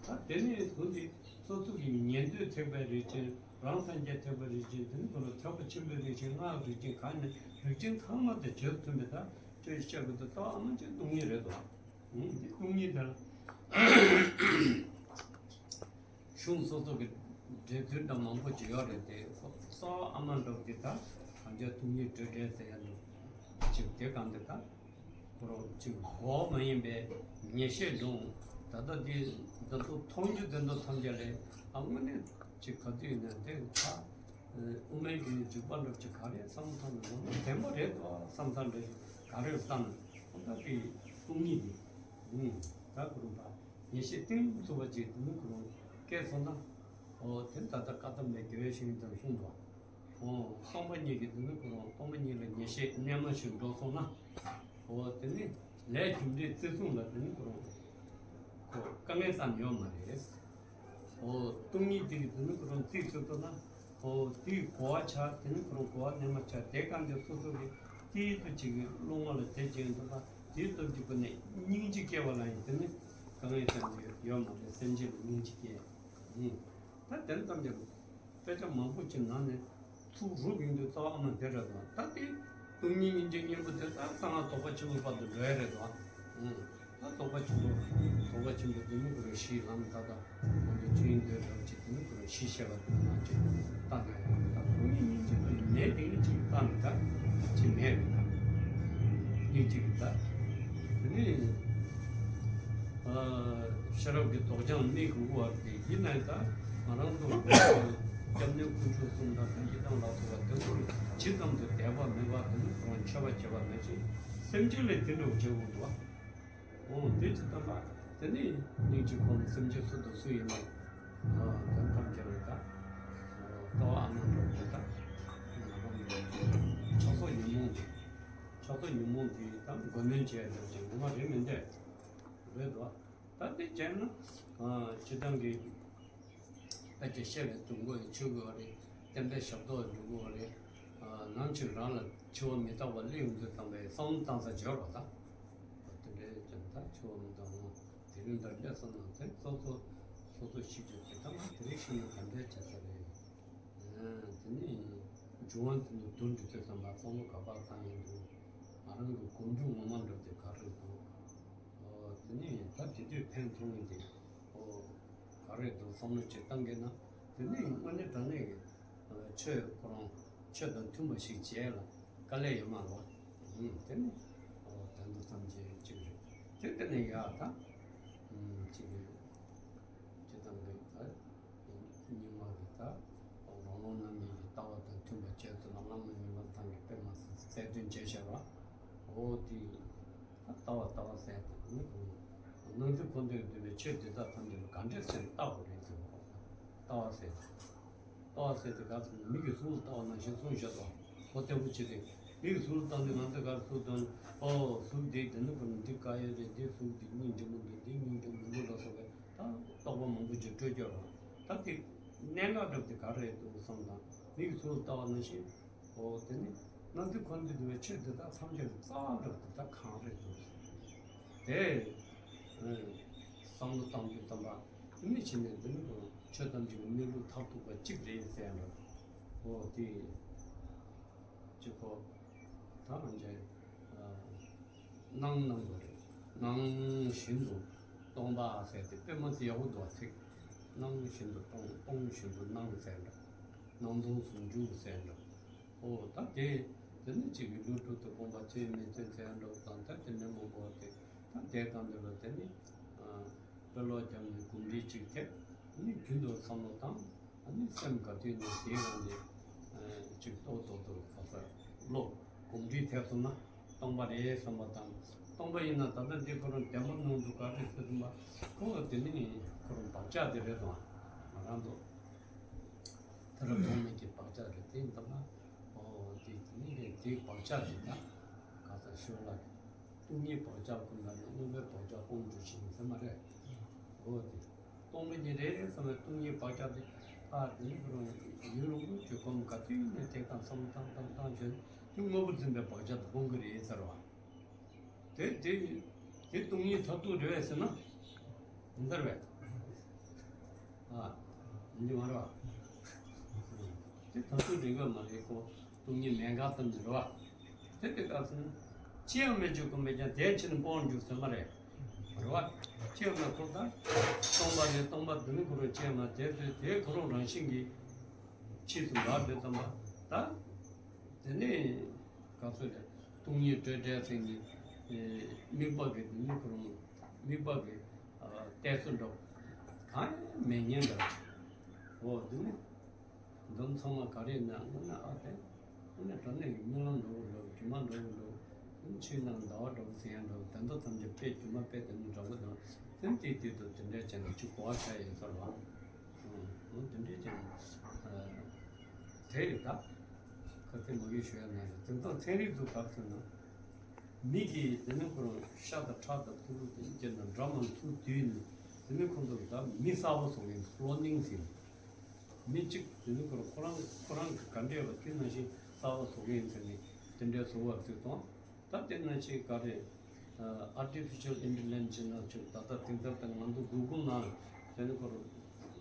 ད་དེ་ནས་བཟུང་སྟེ་སོ་སོ་གི་ཉན་ཐོས་ཐེག་པའི་རིགས་ཅན། རང་སངས་རྒྱས་ཐེག་པའི་རིགས་ཅན། དེ་ནི་ཁོ་ལ་ཐེག་པ་ཆེན་པོའི་རིགས་ཅན། སྔགས་རིགས་ཅན། ག་ནི་རིགས་ཅན་ཚང་མ་དེ་རྗེས་སུ་མཐུན་པའི་ད་ཅོ་ཡི་བཤད་དགོས་དུས་ལྟ་བ་མ་གཅིག་སྟོང་ཉིད་རེད་དོ། ཨུམ་དེ་སྟོང་ཉིད་དེ་ལ་གཞུང་སོ་སོ་གི་འགྲེལ་ཚུལ་འདྲ་མང་པོ་ཅིག་ཡོད་རེད་དེ། གཙོ་བོ་ཨ་མ་འདྲ་བོ་དེ་ད་གང་བྱས་སྟོང་ཉིད་སྤྲོས་བྲལ་ཟེར་ཡ་འདུག་ཅིག་དེ་གང་དེ་ད་ཁོ་རང་ཅིག་གོ་བ་མ་ཡིན་པའི་ངེས་ཤེས་འདྲོངས། ད་ལྟ་འདི་ད་ལྟ་མཐོང་རྒྱུ་དེ་ཚོ་ཐམས་ཅད་ལས་ཨ་དངོས་གནས་ཅིག་ག་དུས་ཡིན་ན་དེ་ད་ དབུ་མའི་གི་འཇུག་པ་འདྲཝ་ཅིག་ག་རེ་བསམ་བློ་བཏང་ནས་བཟོ་ན་བདེན་པ་རེད་དོ་བསམ་བསམ་རེད། ག་རེ་བསམ་ན་ད་དེ་སྟོང་ཉིད་དེ། ད་ཁོ་རང་ད་ངེས་ཤེས་གཏིང་ཟབ་པ་ཅིག་དེ་ནི་ཁོ་རང་སྐྱེས་སོང་ན། འོ་དེ་ད་ལྟ་བཀའ་གདམས་པའི་དགེ་བའི་བཤེས་གཉེན་ཚོས་གསུངས་འདུག། འོ་སྟོང་པ་ཉིད་ཀྱི་དེ་ནི་ཁོ་རང་སྟོང་པ་ཉིད་ལ་ངེས་ཤེས་རྣལ་མ་ཞིག་འགྲོ་སོང་ན། འོ་དེ་ནི་ལས་རྒྱུ་འབྲས་བརྩི་སྲུང་ལ་དེ་ནི་ཁོ་རང་ཁོ་དཀའ་ངལ་ཙམ་ཡོད་མ་རེད། འོ་སྟོང་ཉིད་དེ་གི་དེ་ནི་ཁོ་རང་རྩིས་ཚུད་ཐུབ་ན། འོ་དེའི་གོ་བ་ཆགས། དེ་ནི་ཁོ་རང་གོ་བ་རྣལ་མ་ཆགས། དེ་གང་དེ་སོ་སོ་གི་ཏིལ་དུ་ཅིག་གི་སློབ་མ་ལ་དེ་བྱིན་ཐུབ་པ་དེའི་སྟོབས་ཀྱི་སྒོ་ནས་སྙིང་རྗེ་སྐྱེ་བ་ལ་ཡང་དེ་ནི་དཀའ་ངལ་ཙམ་ཡོད་ཡོད་མ་རེད། སེམས་ཅན་ལ་སྙིང་རྗེ་སྐྱེ། ཨུམ། ད་དེ་ཙམ་ཀྱང་དཔེ་ཆ་མང་པོ་ཅིག་ནང་ནས་ཚུར་རུབ་ཡོང་དུས་རྩ་བ་ཨ་མ་དེ་རེད་དོ། ད་དེ་སྟོང་ཉིད་སྙིང་རྗེའི་གཉེན་པོ་དེ་ད་གསང་སྔགས་རྫོགས་པ་ཆེན་པོའི་བར་དུ་འགྲོ་ཡ་རེད་དོ། ཨུམ། ད་རྫོགས་པ་ཆེན་པོ་རྫོགས་པ་ཆེན་པོ་དེ་ནི་ཁོ་རང་གཞི་ལམ་ད་ལྟ་ང་ཚོ་ཆོས་དབྱིངས་དོན་གྲུབ་ཅིག་དེ་ནི་ཁོ་རང་གཞི་བཤད་པ་དེ་ནང་ཅིག་ད་ནས་ད་སྟོང་ཉིད་སྙིང་རྗེ་དེ་མེད་དེ་ནི་ཅིག་ད་ནི་ད་ཅིག་མེད་རེད། ད་སྙིང་རྗེ་གི་ད་དེ་ནི། ཨ་ཤེས་རབ་ཀྱི་མདོག་ལྗང་མིག་གུ་བར་ཏེ། ཡིན་ནའི་ད་ང་རང་ཚོ་སྐྱབས་གནས་དཀོན་མཆོག་གསུམ་དང་ད་ཡི་དམ་ལ་སོགས་པ་དེ་ཚོར་ཇི་ཙམ་དུ་དད་པ་མོས་པ་དེ་ནི་ཁོ་རང་མཆོད་པ་བྱེད་པ་ནང་བཞིན་སེམས་ཅན་ལ་དེ་འདྲ་བྱེད་དགོས་འདུག། འོ་དེ་ཅི་ལྟ་བ་དེ་ནི་སྙིང་རྗེ་ཁོ་ནི་སེམས་ཅན་སུ་དང་སུ་ཡིན་ན་ཨ་དོན་ཐམས་ཅད་ལ་ད་ལྟ་བ་ཨ་ནི་འདྲ་བོ་ད་ང་རང་ཚོ་ཕྱག་སོགས་ཉོན་མོངས་དེ་ཕྱག་སོགས་ཉོན་མོངས་དེ་ད་མགོ་གནོན་བྱས་འདྲ་བྱས་ངོ་མ་རེད་མིན་འདྲ་རེད་དོ། ད་དེ་བྱས་ན་ཨ་སྤྱིར་བཏང་གི་དཔེ་ཆ་བཤད་པའི་དུས་འགོ་ཡང་ཆོད་དགོས་པ་རེད། བསྟན་པའི་ཞབས་ཏོག་འགྲོ་དགོས་པ་རེད། ཨ་ནམ་ཞིག་རང་ལ་འཆི་བ་མི་རྟག་པ་སླེབས་ཡོང་དུས་ཙམ་པའི་བསམ་བློ་བཏང་ས་འབྱོར་བ་དང་། དེ་འདྲའི་ཀྱང་ད་འཆི་བ་མི་རྟག་པ་དེ་རིང་ད་སླེབས་སོང་ན་དེ་སོ་སོ་སོ་སོ་ཤི་རྒྱུ་དེ་ད་ང་དེ་རིང་ཤི་ན་ག་འདྲ་བྱེད་ས་རེད། ཨ་དེ་ནས་འབྱུང་བ་འདི་ནི་བསྡུ་འགྲོ་དུས་ཙམ་པ་བསམ་བློ་ག་པར་བཏང་ཡིན་འདུག། ང་རང་གི་གོམས་འདྲིས་ངོ་མ་འདྲ་དེ་ག་རེ་འདུག། ཨོ་དེ་ནས་ད་དེ་དུས་ཕན་ཐོགས་ཡིན་ཏེ། ཨོ་ག་རེ་འདུག་བསམ་བློ་ཅིག་བཏང་གི་ན། དེ་ནས་དངོས་གནས་དྲང་གནས་ཀྱི་ཨ་ཆོས་ཁོ་རང་ཆོས་དང་མཐུན་པ་ཞིག་བྱས་ལ་དཀའ་ལས་ཡོད་མ་རེད། ཨུམ་དེ་ནས་ཨོ་དོན་དུ་ཐམས་ཅད་ཅིག་རེད། དེ་དེ་ནས་ཡག་ད་ཨུམ་ཅིག་རེད། ཅི་ཙམ་རེད་ད། རྙིང་མ་རེད་ད། རོང་རོང་རྣམ་གཉིས་ཀྱི་ལྟ་བ་དང་མཐུན་པ་བྱས་ཚུལ་ལ་བླ་མ་མི་ཕམ་ཚང་གིས་དཔེ་མ་སྲིད་གསལ་སྟོན་བྱས་བཞག་པ། འོ་དེ་ད་ལྟ་བ་ལྟ་བ་ཟེར་དེ་ནི་སྣང་སྲིད་འཁོར་འདས་འདུས་པའི་ཆོས་འདི་དག་ཐམས་ཅད་ལ་ག་འདྲས་ཟེར་ལྟ་དགོས་རེད་ཟེར་བ། ལྟ་བ་ཟེར། ལྟ་བ་ཟེར་དེ་ག་ཟེར་ན་མིག་གིས་གཟུགས་ལ་ལྟ་བ་ནང་བཞིན་གསུངས་བཞག་དོ། གོ་བདེ་པོ་བྱས་ཏེ། མིག་གིས་གཟུགས་ལ་ལྟ་ནས་ང་ཚོས་ག་རེ་ཟེར་དོ། ཨོ་གཟུགས་འདི་དེ་ནི་ཁོ་ན་འདི་དཀར་ཡོལ་རེད། འདི་གཟུགས་འདི་སྙིང་རྗེ་མོ་འདུག། འདི་སྙིང་རྗེ་མོ་མིན་འདུག་ལ་སོགས་པའི་ད་རྟོག་པ་མང་པོ་ཅིག་སྤྲོད་ཀྱི་ཡོད་རེད། ད་དེ་གནད་འགག་འདྲ་པོ་དེ་ག་རེ་འདུག་བསམ་དང་། མིག་གིས་གཟུགས་ལ་ལྟ་བ་ནང་བཞིན། ཨོ་དེ་ནི་སྣང་སྲིད་འཁོར་འདས་འདུས་པའི་ཆོས་འདི་དག་ཐམས་ཅད་ལ་རྩ་བ་འདྲ་པོ་དེ་ད་གང་རེད་འདུག། དེ་ཨ་བསམ་བློ་བཏང་དུས་ཙམ་པ་དེ་ནི་བྱས་ནས་འདི་ནི་ཁོ་ཆོས་ཐམས་ཅད་ཀྱི་གནས་ལུགས་མཐར་ཐུག་པ་གཅིག་རེད་ཟེར་ཡ་འདྲ། ཨོ་དེ་གཅིག་གོ། ད་ང་ཚོས་ཨ་སྣང་སྣང་དགོས་རེད། སྣང་བཞིན་དུ་སྟོང་པ་ཟེར་ཏེ་དཔེ་མ་སྲིད་ཡག་པོ་འདུག་ཚིག། སྣང་བཞིན་དུ་སྟོང་། སྟོང་བཞིན་དུ་སྣང་ཟེར་འདྲ། སྣང་སྟོང་ཟུང་འཇུག་ཟེར་འདྲ། ཨོ་ད་དེ་དེ་ནི་གཅིག་གི་ལུས་གྲུབ་ཏུ་སྤངས་པ་ཚད་མེད་ཅན་ཟེར་འདྲ་དང་། ད་དེ་ནས་མང་པོ་དེ་ད་དེ་གང་དེ་ལ་དེ་ནི་ཨ་དཔེ་ཀློག་རྒྱབ་ནས་གོམས་འདྲིས་གཅིག་ཐེབས། ཨ་ནི་རྒྱུན་དུ་བསམ་བློ་བཏང་། ཨ་ནི་སེམས་ག་དུས་ནས་དེའི་ངང་ནས་ཨ་ཅིག་ཏོག་ཏོག་ཏོག་ག་ས་བློ་གོམས་འདྲིས་ཐེབས་སོང་ན་སྟོང་པ་རེད་བསམ་པ་དང་། སྟོང་པ་ཡིན་ན་ད་ལྟ་འདི་ཁོ་རང་བདེན་པ་མནོ་འདུག་ག་རེ་ཟེར་དུས་མ་ཁོ་དེ་ནི་ཁོ་རང་བག་ཆགས་དེ་རེད་དོ། ང་རང་ཚོ་ཐེ་རབ་ཐོགས་མེད་ཀྱི་བག་ཆགས་རེད། དེ་ཡིན་དུས་མ་ཨོ་དེ་དེ་ནི་རེད། དེའི་བག་ཆགས་དེ་ད་ག་ས་ཤོར་ལ་རེད། སྟོང་ཉིད་བག་ཆགས་ཀུན་ལ་ནི། དངོས་པོའི་བག་ཆགས་སྤོང་གྱུར་ཅིང་ཟེར་མ་རེད། འོ་དེ་སྟོང་པ་ཉིད་རེད་བསམ་པའི་སྟོང་ཉིད་བག་ཆགས་དེ་ཨ་དེ་ནི་ཁོ་རང་ཡུན་རིང་པོ་ཅིག་གོམས་ག་དུས་ནས་དེ་དང་བསམ་བཏང་བཏང་བཏང་བྱས་དེ་དངོས་པོར་འཛིན་པའི་བག་ཆགས་དེ་སྤོང་གི་རེད་ཟེར་བ། དེ་དེ་དེ་སྟོང་ཉིད་མཐར་ཐུག་རེད་བས་ཟེར་ན་འདི་ལྟར་བས། ཨ་འདི་མ་རེད་བ། དེ་མཐར་ཐུག་རེད་ག་མ་རེད་ཁོ། སྟོང་ཉིད་མེད་མཁན་ཙམ་ཞིག་རེད་བ། དེ་དེ་ག་ཟེར་ན། ཅི་ཡང་མེད་ཅིང་ཀུན་མེད་ཀྱང་། དེ་ཡང་ཕྱིས་ནས་སྤོང་བར་འགྱུར་ཟེར་མ་རེད། རེད་བ། ཅི་ཡང་མེད་ཁོ་ད། སྟོང་པ་རེད། སྟོང་པ་དེ་ནི་ཁོ་རང་ཅི་ཡང་མེད། དེ་དེ་དེ་ཁོ་རང་རང་བཞིན་གྱིས་ཕྱིས་སུ་འགག་དེ་ཙམ་པ་ད། དེ་ནི་ག་ཚོད་རེད། སྟོང་ཉིད་སྤྲོས་བྲལ་ཟེར་ནི་དམིགས་པ་གི་དེ་ནི་ཁོ་རང་དམིགས་པ་གི་གཏད་སོ་འགྲོ་གང་ཡང་མེད་ཉན་འདྲ། འོ་དེ་ནི། འདི་ཚང་མ་ག་རེ་ན་དངོས་གནས་ཨ་ཏེ་དངོས་གནས་དྲང་གནས་ཀྱི་རྨི་ལམ་འདྲ་བོ་འདྲ་བོ་སྒྱུ་མ་འདྲ་བོ་འདྲ་བོ། ཕྱི་ནང་ཟླ་བ་འདྲ་བོ་ཟེར་ཡང་འདྲ་བོ། དོན་དག་ཐམས་ཅད་དཔེ་སྒྱུ་མ་དཔེ་དེ་ནི་འདྲ་བོ་དང་ཚུན་ཚོད་དེ་དུ་དེ་འདྲ་བྱས་ནས་ཅིག་གོ་བ་ཆགས་ཡོད་ས་རེད་བ། འོ་དེ་འདྲ་བྱས་ནས་དེ་ཡིན་ད། ཁ་ཚིག་མ་གི་ཞུ་ཡ་ན་རེད། དེང་སང་ཚན་རིག་ཚོ་ག་ཟེར་ན། མི་གིས་དེ་ནི་ཁོ་རང་ཤ་དང་ཁྲག་དང་ཐུགས་ལུ་དེ་སྐྱེས་ན་འདྲ་མ་ཐུག་དུས་ནི་དེ་ནི་ཁོང་ཚོ་ད་མི་གསར་པ་བཟོ་མཁན་ཀློ་ནིང་ཟེར། མི་གཅིག་དེ་ནི་ཁོ་རང་ཁོ་རང་ཁོ་རང་གི་ག་འདྲས་པ་དེ་ནང་བཞིན་གསར་པ་བཟོ་མཁན་ཟེར་ནས་དེ་འདྲས་བཟོ་བ་ཚོད་དང་། ད་དེ་ནང་བཞིན་ག་རེ་ཨ་ཨར་ཊི་ཕི་ཤལ་ཨིན་ཊེ་ལི་ཇེན་སི་ནང་བཞིན་ད་ལྟ་དེང་སང་དེ་ང་ཚོ་གུ་གུལ་ནང་དེ་ནི་ཁོ་རང་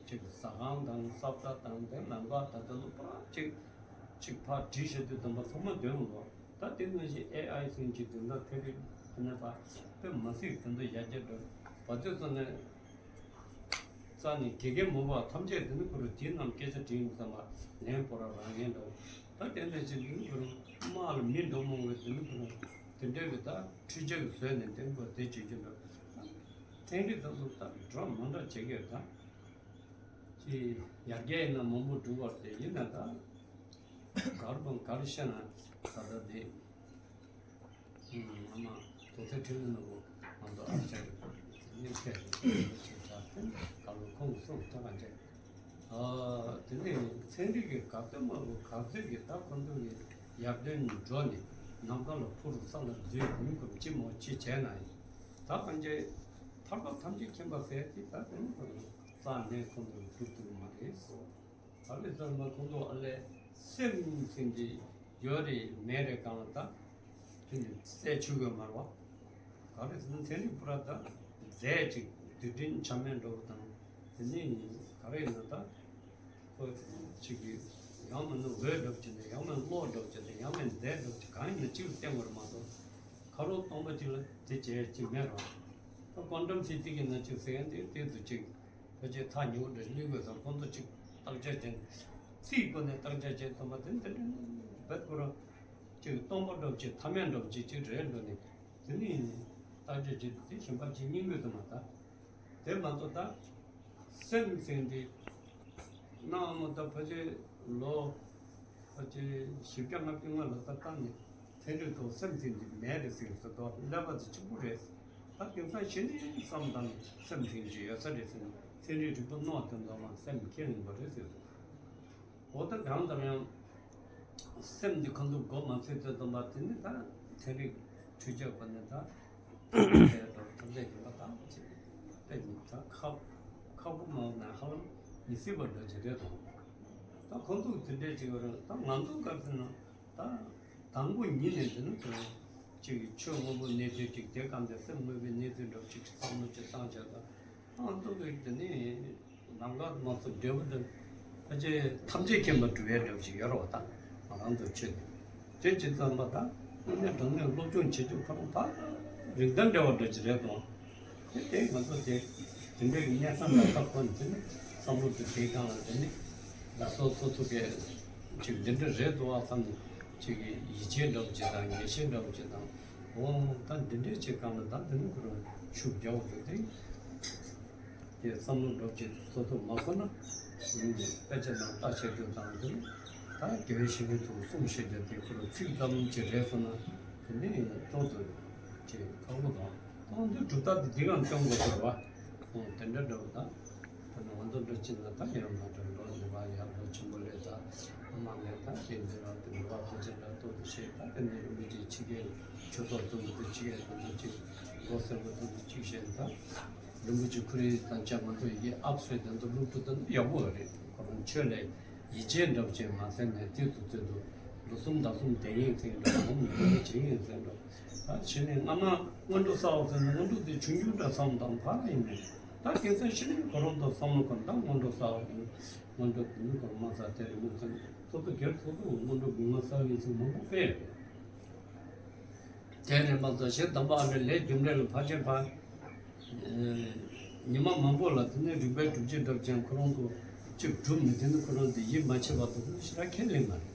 ཅིག་ཟ་ཁང་དང་ས་བཀྲ་དང་དེ་ནང་པ་ད་ལྟ་ལུ་པ་ཅིག་ཅིག་ཕར་བྲིས་བཞག་དུས་དམ་པ་ཚང་མ་འདོན་འོང་། ད་དེ་ནང་བཞིན་ཨེ་ཨའི་ཟེར་གྱི་དོན་དག་ཐད་རི་ཐད་ནས་ཕར་དཔེ་མ་སྲིད་དོན་དག་ཡར་རྒྱས་འགྲོ་བ་དུས་ཙམ་ནས་རྩ་ནས་དགེ་རྒན་མོ་བ་ཐམས་ཅད་དེ་ནི་ཁོ་རང་དེའི་ནང་སྐད་ཆ་དྲིས་ཡོང་ཙམ་པ་ལན་པོ་ར་རང་ངན་འགྲོ། ད་དེ་ནང་བཞིན་དེ་ནི་ཁོ་རང་དམག་ལ་མི་འགྲོ་མང་བས་དེ་ནི་ཁོ་རང་དེ་འདྲ་གི་ད་འཕྲུལ་ཆས་ཀྱི་བཟོས་ནས་དེ་ནི་ཁོ་དེ་བྱེད་རྒྱུ་འགྲོ། ཚན་རིག་ད་ཚོ་ད་འགྲོ་མ་འདྲ་བྱེད་ཀྱི་ད། ཅི་ཡར་རྒྱས་ཡིན་ན་མང་པོ་འགྲོ་བར་དེ་ཡིན་ན་ད། གར་དང་གར་ཤེས་ན་ད་ལྟ་དེ། ཨ་མ་དོ་ཚེ་ཁྲི་ལུ་ནོར་བུ་ང་ཚོ་ཨ་ཅག་གི་ནི་ཕེབས་ཅིག་ཆ་ག་ལུ་ཁོང་གི་སོང་ཐོག་ག་ཅེ། ཨ་དེ་ནས་ཚན་རིག་གི་ག་ཚོད་མ་རུ་ག་ཚོད་ཀྱི་ད་ཁོང་ཚོ་གི་ཡར་ཐོན་འགྲོ་ནས་ནམ་མཁའ་ལ་འཕུར་ས་ལ་འཛུལ་ཡོང་གི་ཅི་མོ་ཅི་བྱས་ན་ཡིན། ད་ག་ཅེ་ཐར་པ་ཐམས་ཅད་མཁྱེན་པ་ཟེར་གྱི་ད་དེ་ནི་ཁོང་ཚོ་རྩ་ནས་ཁོང་ཚོ་གི་སྒྲུབ་ཐུབ་མ་རེད། ཨ་ལེ་ཚང་མ་ཁོང་ཚོ་ཨ་ལེ་སེམས་ཟེར་གྱི་ཡོད་རེད་མེད་རེད་གང་ལ་ད་དེ་ནི་རྩད་ཆོད་གི་མ་རེད་བ། ག་རེ་ཟེར་ན་ཚན་རིག་པུ་ར་ད་རྫས་ཅིག་རྡུལ་ཕྲན་ཆ་མེད་འགྲོ་བ་དང་དེ་ནི་ག་རེ་ཡིན་ན་ད་ཁོ་ཅིག་གི་ཡང་མིན་ན་འོད་འགྲོ་བྱེད་ན་ཡང་མིན་གློག་འགྲོ་བྱེད་ན་ཡང་མིན་རྫས་འགྲོ་བྱེད་གང་ཡིན་ན་གཅིག་ལ་བརྟེན་དགོས་རེད་མ་གཏོགས་ཁ་རོག་སྟོང་པ་གཅིག་ལ་དེ་བྱས་ཅིག་མེད་རེད་བ། ད་ཀོན་ཊམ་ཕི་ཛིག་གི་ནང་ཅིག་ཟེར་མཁན་དེ་དེ་ཚོ་ཅིག་ཕལ་ཆེར་ཐག་ཉེ་བོ་འདྲ་ཞིག་གླེང་དགོས་ས་ཁོང་ཚོ་ཅིག་བརྟག་དཔྱད་བྱས་རྩིས་སྒོ་ནས་བརྟག་དཔྱད་བྱས་ཙམ་པ་དེ་འདི་འདྲ་རྦད་ཁོ་རང་ཅིག་སྟོང་པ་འདྲ་བོ་ཅིག་ཐ་མལ་འདྲ་བོ་ཅིག་ཅིག་རེད་འགྲོ་ནས་དེ་ནི་བརྟག་དཔྱད་བྱས་དེ་གཞན་པ་ཅིག་རྙེད་དགོས་ས་མ་ད། དེ་མ་གཏོགས་ད་སེམས་ཟེར་འདི་གནའ་མོ་ད་ཕལ་ཆེར་ལོ་ཕལ་ཆེར་བཞི་བརྒྱ་ལྔ་བརྒྱ་སྔ་ལ་ད་བཏང་ནས་ཚན་རིག་ཐོག་སེམས་ཟེར་འདི་མེད་རེད་ཟེར་ཟེར་དོ་ཀླད་པ་དེ་གཅིག་པུ་རེད། ད་དེང་སང་གཞི་ནས་བསམ་བཏང་ནས་སེམས་ཟེར་འདི་ཡོད་ས་རེད་ཟེར་ནས་ཚན་རིག་རིག་པ་རྣོ་བ་དེ་ཚོ་ལ་སེམས་ཁས་ལེན་པ་རེད་ཟེར་དོ། འོ་ད་གང་ལྟར་ཡང་སེམས་འདི་ཁོང་ཚོ་མགོ་མ་ཚོས་ཚོད་ཙམ་པ་དེ་ནི་ད་ཚན་རིག་འཕྲུལ་ཆས་པ་ནི་ད་ཐམས་ཅད་ཡིན་པ་དང་ཅིག་དཔེ་ད་ཁག་ཁག་པོ་མ་ན་ཧ་ལམ་མི་སྲིད་པ་འདྲ་ཅིག་རེད་དོ། ད་ཁོང་ཚོ་དེ་འདྲས་ཅིག་ཡོད་རེད། ད་ང་ཚོ་ག་ཟེར་ན་ད་དང་པོ་ཉིད་ནས་དེ་ནི་ཁོང་ཅིག་ཆོས་དངོས་པོ་གནས་ཚུལ་ཅིག་དེ་གམ་དེ་སེམས་དངོས་པོའི་གནས་ཚུལ་འདྲ་ཅིག་བསམ་བློ་ཅིག་བཏང་བྱས་ད་ང་ཚོ་གི་དེ་ནི། ནམ་མཁའ་མ་སོགས་འབྲས་བུ་དང་ཕལ་ཆེར་ཐམས་ཅད་མཁྱེན་པ་སྒྲུབ་ཡས་འདྲ་བ་ཞིག་ཡོད་རེད་བ། ད་ང་རང་ཚོ་ཆོས་དེ་དེ་ཇི་ཙམ་པ་ད་དངོས་གནས་དྲང་གནས་སློབ་སྦྱོང་བྱེད་རྒྱུ་ཁོ་རང་ད་རིགས་ལྡན་འདྲ་བ་འདྲ་ཅིག་རེད་དོ། དེ་དེ་ང་ཚོ་དེ་དེ་འདྲའི་གི་གནས་སྟངས་ལ་ཐག་ཁོ་ནས་དེ་ནི་བསམ་བློ་དེ་དེའི་སྒང་ལ་དེ་ནི་ད་སོ་སོ་ཚོ་གི་ཅིག་འདི་འདྲ་རེད་དོ་བ་བསམ་ནས་ཅིག་གི་ཡིད་ཆེས་འདྲ་བ་ཅིག་དང་ངེས་ཤེས་འདྲ་བ་ཅིག་དང་འོ་ད་འདི་འདྲའི་ཅིག་སྒང་ལ་ད་དེ་ནི་ཁོ་རང་ཤུགས་རྒྱག་དགོས་དེ། དེ་བསམ་བློ་འདྲ་ཅིག་སོ་སོ་མ་འཁོར་ན། དཔེ་ཆ་ནང་ལྟ་བྱེད་རྒྱུ་དང་དེ་ནི་ད་དགེ་བའི་བཤེས་གཉེན་ཚོས་གསུངས་བཤད་རྒྱུ་དེ་ཁོ་རང་ཚིག་ཙམ་ཅིག་རེད་སོང་ན་དེ་ནི་ཏོག་ཏོ་ཅིག་ཁག་པོ་དང་ད་འདི་གྲུབ་རྟགས་དེ་འདི་གང་སྟོན་དགོས་ཟེར་བ། འོ་དེ་འདྲ་འདྲ་བོ་དང་། ད་ནི་ང་ཚོ་འདྲ་ཅིག་ན་ད་ཡང་མ་འདྲ་ལོ་ནི་བ་ཡར་ལོ་ཆེན་པོ་ལས་ད་ཨ་མ་ལས་ད་དེ་འདི་རང་དེ་ནི་བ་ཕལ་ཆེར་ལ་ཏོག་ཏོ་བཤད་ད་དེ་ནི་རིན་པོ་ཆེ་ཆི་གེ་ཆོས་ཐོག་ཚོགས་འདུ་ཆི་གེ་དེ་ཚོ་ཅིག་མགོ་སེར་པོ་དེ་ཚོ་ཅིག་བཤད་ད། རིན་པོ་ཆེ་ཁོ་རའི་དང་ཅ་ང་ཚོ་ཡི་གེ་ཨབ་སོད་དེ་ཚོ་སློབ་ཕྲུག་དེ་ཚོ་ཡག་པོ་རེད། ཁོ་རང་ཆོས་ལ་ཡིད་ཆེས་འདྲ་བོ་ཅིག་མ་ཟད་ནས་དེ་ཚོ་ཚོད་དུ་ལོ་གསུམ་ཟླ་གསུམ་བསྡད་ཡིན་ཟེར་འདྲ་ལོ་མི་བསྡད་བྱེད་ཡིན་ཟེར་འདྲ། ད་ཕྱི་ནས་སྔ་མ་སྔོན་འགྲོ་གསར་པ་ཟེར་ན་སྔོན་འགྲོ་དེ་ཆུང་ཆུང་འདྲ་བསམ་དང་ཕ་ཡིན་ནས་ད་དེང་སང་ཕྱི་ནས་ཁོ་རང་དང་བསམ་བློ་ཁོ་ད་སྔོན་འགྲོ་གསར་པ་ཡིན། སྔོན་འགྲོ་དེ་ནི་ཁོ་རང་མ་ཟ་དེ་རེད་མོ་ཟེར་ནས་སོ་སོ་སྒེར་སོ་སོ་སྔོན་འགྲོ་དགུང་ལོ་གསར་པ་ཡིན་ཟེར་མང་པོ་དཔེ་ཡོད་རེད། དེ་རེད་མ་གཏོགས་གཞན་དམ་པ་ཨ་ནི་ལས་རྒྱུ་འབྲས་ལ་ཕར་ཕྱིན་ཕར། ཨེ་ཉི་མ་མང་པོ་ལ་དེ་ནས་རིག་པའི་སྒྲུབ་བྱེད་འདྲ་ཅན་ཁོ་རང་ཚོ་གཅིག་སྒྲུབ་མི་དེ་ནི་ཁོ་རང་དེ་ཡིད་མ་ཆེས་པ་དེ་ཚོ་ཞེ་དྲག་ཁས་ལེན་མ་རེད།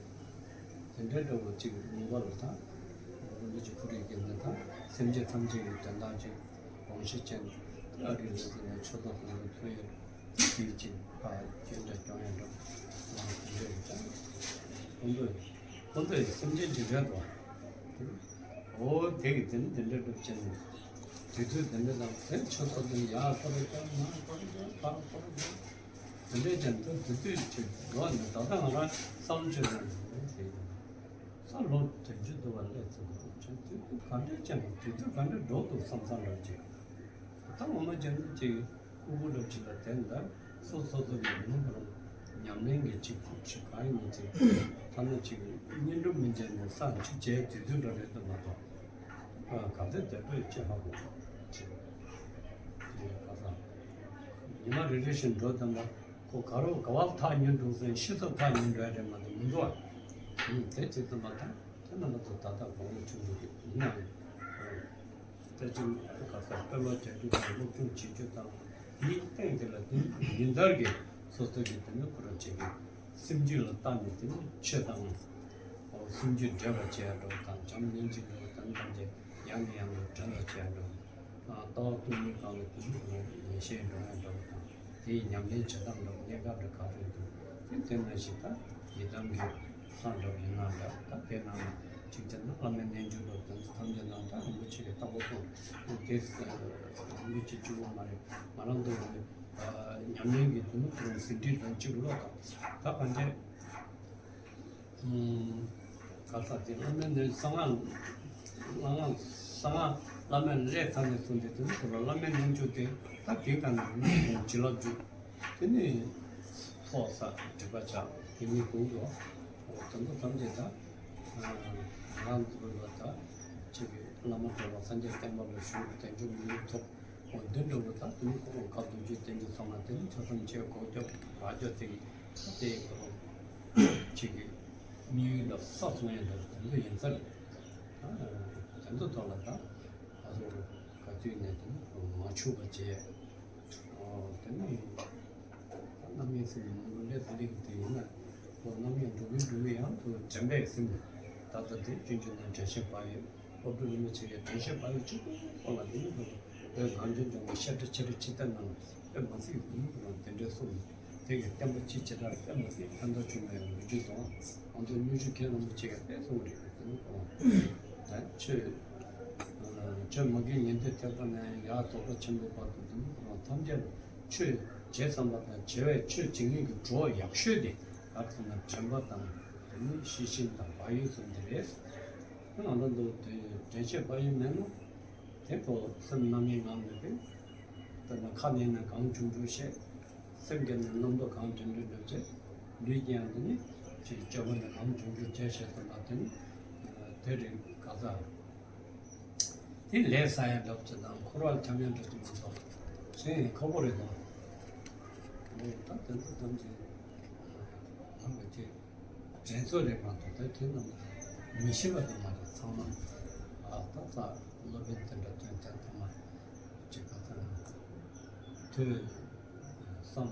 དེ་འདྲའི་འདྲ་བོ་གཅིག་ངོ་མ་ལ་ད་རིན་པོ་ཆེ་ཁོ་རའི་གི་ནི་ད་སེམས་ཅན་ཐམས་ཅད་ཀྱི་དོན་དག་ཅིག་དགོངས་གཞི་ཅན་ཨ་རི་ལ་དེ་ནས་ཆོས་ཐོག་ཁོང་ཚོ་ཐོས་ཡོད་དེ་ཅིག་ཕར་རྒྱུན་འདྲ་སྐྱོང་ཡ་འདྲ། ཁོང་ཚོས་ཁོང་ཚོས་སེམས་ཅན་ཅིག་རེད་དོ། འོ་དེ་གི་དེ་ནི་དེ་འདྲ་སྒྲུབ་བྱས་ནས་དེ་དུས་དེ་འདྲ་དང་དེ་ཆོས་ཚོགས་དེ་ཡར་ཁོ་རེ་ཀྱང་མར་ཁོ་རེ་ཀྱང་ཕར་ཁོ་རེ་ཀྱང་དེ་འདྲ་ཅན་དུ་དེ་དུས་ཅིག་ལོ་ནས་ད་ལྟ་ང་རང་བསམ་བློ་ཅིག་རང་དེ་ས་ལོ་བདུན་ཅུ་དུ་བ་སླེབས་ཚུལ་ལོ་ཅན་དེ་དུས་ག་འདྲ་ཅན་དེ་དུས་ག་འདྲ་འགྲོ་འདུག་བསམ་བསམ་ལོ་ཅིག་ད་ངོ་མ་ཅན་དུ་ཅིག་ཀུ་ཀུ་ལབ་ཅིག་ལ་བརྟེན་ད་སོ་སོ་སོ་གི་མི་ཕམ་ཉམས་ལེན་གྱི་ཅིག་ཁུག་ཅིག་གང་ཡིན་ཅིག་ཐ་ན་ཅིག་བསྙེན་སྒྲུབ་མི་བྱས་ནས་ས་ཅིག་བྱས་དེ་དུས་འདྲ་རེད་དུ་མ་གཏོགས་ཨ་ག་ཚོད་དེ་འདྲ་ཅིག་ཧ་གོ་ཅིག་ཅིག་ག་ས་ཉི་མ་རེ་རེ་བཞིན་འགྲོ་དང་པ་ཁོ་ག་རུ་ག་བ་ཐག་ཉེ་འགྲོ་ཟེར་ཤི་སོ་ཐག་ཉེ་འགྲོ་ཡ་རེད་མ་གཏོགས་མི་འདུག་ཨ། ཨུམ་དེ་ཅིག་དུ་མ་ཐག་དེ་རྣམ་པ་ཚོ་ད་ལྟ་གོང་ལ་ཆུང་ཆུང་གི་ཡིན་ན་ཡང་། ད་ཅིག་ཁ་ས་དཔེ་ཀློག་བྱ་རྒྱུ་དང་སློབ་སྦྱོང་བྱེད་རྒྱུ་དང་དེའི་སྟེང་དེ་ལ་དེ་ཉིན་ལྟར་གྱི་སོ་སོ་གི་དེ་ནི་ཁོ་རང་བྱེད་ཀྱི་སེམས་རྒྱུད་ལ་བརྟགས་ནས་དེ་ནི་ཆོས་དང་སེམས་རྒྱུད་འདྲེས་པར་བྱེད་ཡ་འགྲོ་དང་བྱམས་སྙིང་རྗེ་འདྲེས་པ་དང་ཐམས་ཅད་ཡང་ནས་ཡང་དུ་འདྲེས་པར་བྱེད་ཡ་འགྲོ། ལྟ་བ་སྟོང་ཉིད་གང་ལ་དེ་ནི་ཁོ་རང་ངེས་ཤེས་འགྲོ་ཡ་འགྲོ་དང་། དེའི་ཉམས་ལེན་བྱེད་སྟངས་འདྲ་བོ་གནད་འགག་འདྲ་ག་རེ་འདུག་དེ་དེ་ནང་བཞིན་ད་ཡི་དམ་གྱི་ལྷ་འདྲ་བོ་ཡིན་ན་འདྲ་ད་དེ་ནང་ན་གཅིག་བྱས་ན་བླ་མའི་རྣལ་འབྱོར་འདྲ་བོ་དེ་ཚོ་ཐམས་ཅད་ནང་ད་རིན་པོ་ཆེ་གི་ལྟ་བ་སོང་དེ་རིན་པོ་ཆེ་གཅིག་པོ་མ་རེད། ང་རང་ཚོ་ཉམས་ལེན་གྱི་དུས་ནི་ཁོ་རང་ཟིན་བྲིས་དང་གཅིག་ལོག་དང་ད་གང་བྱས། ག་ས་དེ་བླ་མའི་རྣལ་གསང་སྔགས་གསང་སྔགས་བླ་མའི་ལས་ཚང་ནས་གསུངས་ཏེ་དེ་ཚོ་ལ་བླ་མའི་རྣལ་འབྱོར་དེ་ད་དེ་ག་ནས་ཡིན་ན་བྱིན་རླབས་འཇུག་དེ་ནས་ཚོགས་བསགས་སྒྲིབ་པ་བྱང་དེ་ནས་གོང་དུ་དེ་ཚོ་ཐམས་ཅད་ད་ང་རང་ཚོ་ལ་ད་ཅིག་བླ་མ་གྲྭ་པ་སངས་རྒྱས་བསྟན་པ་ལ་ཞུགས་དལ་འབྱོར་མི་ཡུལ་ཐོབ། འོ་འདི་འདྲ་བོ་ད་དེ་ནི་ཁོ་རང་སྐབས་དུས་ཀྱི་རྟེན་གྱི་ཚོགས་ལ་དེ་ནི་ཐོས་བསམ་བྱས་གོ་སྐབས་རག་རྒྱུ་དེ་ད་དེ་ཁོ་རང་ཅིག་གི་དམིགས་ཡུལ་ལ་ས་སོང་ཡ་འདྲ་དེ་ཚོ་ཡིན་ས་རེད། ད་དེ་ཚོ་ཐོག་ལ་ད་ང་ཚོ་ག་དུས་ནས་དེ་ནི་མ་འཆུག་པ་བྱས། འོ་དེ་ནི་ད་རྣམ་གཡེང་སེམས་ནི་མང་པོ་སླེབས་སླེབས་ཀྱི་དེ་ཡིན་ན་འོ་རྣམ་གཡེང་འགྲོ་གིན་འགྲོ་གིན་ཡང་དུ་དྲན་པས་སེམས་ད་ལྟ་དེ་སྤྱོད་འཇུག་ནང་དྲན་ཤེས་པ་ཡོད། སློབ་དཔོན་རིན་པོ་ཆེ་གིས་དྲན་ཤེས་པ་ཡི་གཅིག་པུ་ཁོ་ལ་འདི་ནི་འདུག་བོད་གངས་ཅན་ལྗོངས་ལ་བཤད་གྲྭ་ཆེ་གྲས་ཆེ་ལྟར་ནང་དཔེ་མ་སྲིད་ཀྱི་འདུག་ནང་དེ་འདྲའི་གསུངས་ནས་དེ་གི་བསྟན་པ་སྤྱི་ཇི་ལྟར་དཔེ་མ་སྲིད་ཕན་ཐོགས་བྱུང་བའི་ལོ་རྒྱུས་དང་ང་ཚོ་སྨྱོ་ཆུ་མཁན་རིན་པོ་ཆེ་གིས་དཔེ་གསུངས་རེད། དེ་ནི་ཁོ་ད་ཆོས་ཆོས་མ་གི་ཉན་ཐོས་ཐེག་པ་ནས་ཡར་རྫོགས་པ་ཆེན་པོའི་བར་དུ་དེ་ནི་ཁོ་རང་ཐམས་ཅད་ལ་ཆོས་བྱེད་བསམ་པ་དང་བྱེད་པའི་ཆོས་བྱེད་ནི་གི་གྲོགས་ཡག་ཤོས་དེ་ག་རེ་ཟེར་ན་དྲན་པ་དང་དེ་ནི་ཤེས་བཞིན་དང་བག་ཡོད་གསུམ་དེ་རེད། ང་རང་ཚོ་དེ་དྲན་ཤེས་པ་ཡིན་མེད་ན། དེ་ཁོ་སེམས་རྣམ་གཡེང་ངང་ནས་དེ། ད་ནི་ཁ་ནས་ནི་གང་བྱུང་བྱུང་བཤད། སེམས་ཀྱི་ནི་རྣམ་རྟོག་གང་དྲན་དྲན་འགྲོ་བྱེད། ལུས་ཀྱི་ཡང་དེ་ནི་ཅིག་སྤྱོད་པ་ནི་གང་བྱུང་བྱུང་བྱས་བཤད་དུ་མ་དེ་ནི། དེ་རིགས་ག་ས། དེ་ལས་ཟ་ཡ་འདྲ་བོ་ཅིག་དང་འཁོར་བ་འཁྱམ་ཡ་འདྲ་ཅིག་མ་གཏོགས། གཞན་ཡང་ཁག་པོ་རེད་དོ། འོ་ད་དེ་ཚོ་ཐམས་ཅད་ནང་གི་ཅིག་དྲན་གསོ་རེད་མ་གཏོགས་ད་དེ་རྣམས་མི་ཤེས་པ་དང་མ་རེད་ཚང་མ། ཨ་ད་ས་སློབ་དཔོན་དེ་འདྲ་ཐོན་ཐོན་ཚང་མ་ཅིག་ག་ཚང་ཐོས་བསམ་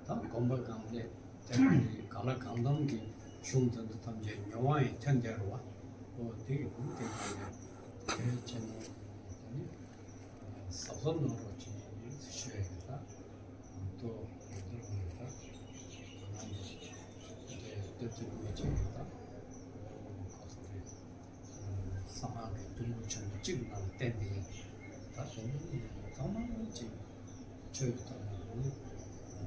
ད་སྒོམ་པ་གང་ལས་དེ་གང་གི་ག་ལ་གང་འཚམ་གྱི་གཞུང་དེ་ཚོ་ཐམས་ཅད་མྱོང་བ་ཡང་ཐོན་བསྡད་རེད་བ། འོ་དེ་གི་ལུང་དེ་གང་ལས་དེ་བྱས་ནས་དེ་ནི། གཟབ་གཟབ་གནང་རོགས་གྱིས་ཞུ་ཡ་ཡིན་ད། ཏོ་ཡོད་དོ་ཡོད་ད། ང་ནི་དེ་སྟོད་ཚུལ་མི་བྱེད་ཡོད་ད། ཁོ་ཚོ་རེད། གསང་སྔགས་ཀྱི་གཏུམ་པོ་ཆེན་པོ་གཅིག་ནང་བསྟན་ཏེ་ཡིན། ད་དེ་ནི་ཚང་མ་ཅིག་ཆོས་ཀྱི་ཐོག་ནས་ནི་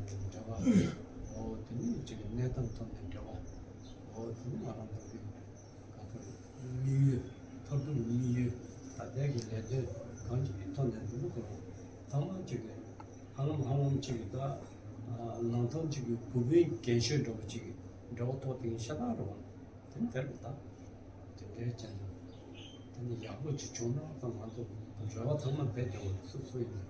འབྲེལ་བ། འོ་དེ་ནི་ཅིག་གནས་སྟངས་ཐོག་ནས་འབྲེལ་བ། འོ་དེ་ནི་ང་རང་ཚོ་གི་ག་ཚོད་དམིགས་ཡུལ། མཐར་ཐུག་གི་དམིགས་ཡུལ། ད་ལྟའི་གི་ལས་དོན་གང་ཅིའི་ཐོག་ནས་འདི་མོ་གོ་ཚང་མ་ཅིག་གི་ཧ་ལམ་ཧ་ལམ་ཅིག་གི་ད་ནང་ཐོག་ཅིག་གི་བུ་སྤུན་རྒན་ཤོས་འདྲ་བོ་ཅིག་གི་འབྲེལ་བ་ཐོག་སྟེ་ཤ་སྟག་རེད་བ། དེ་འདྲ་རེད་ད། དེ་འདྲའི་ཅན་དུ་དེ་ནི་ཡག་པོ་ཅིག་བྱུང་ན་ད་ང་ཚོ་རེ་བ་ཚང་མ་རྦད་དེ་འོ་སོ་སོ་ཡིན་ན་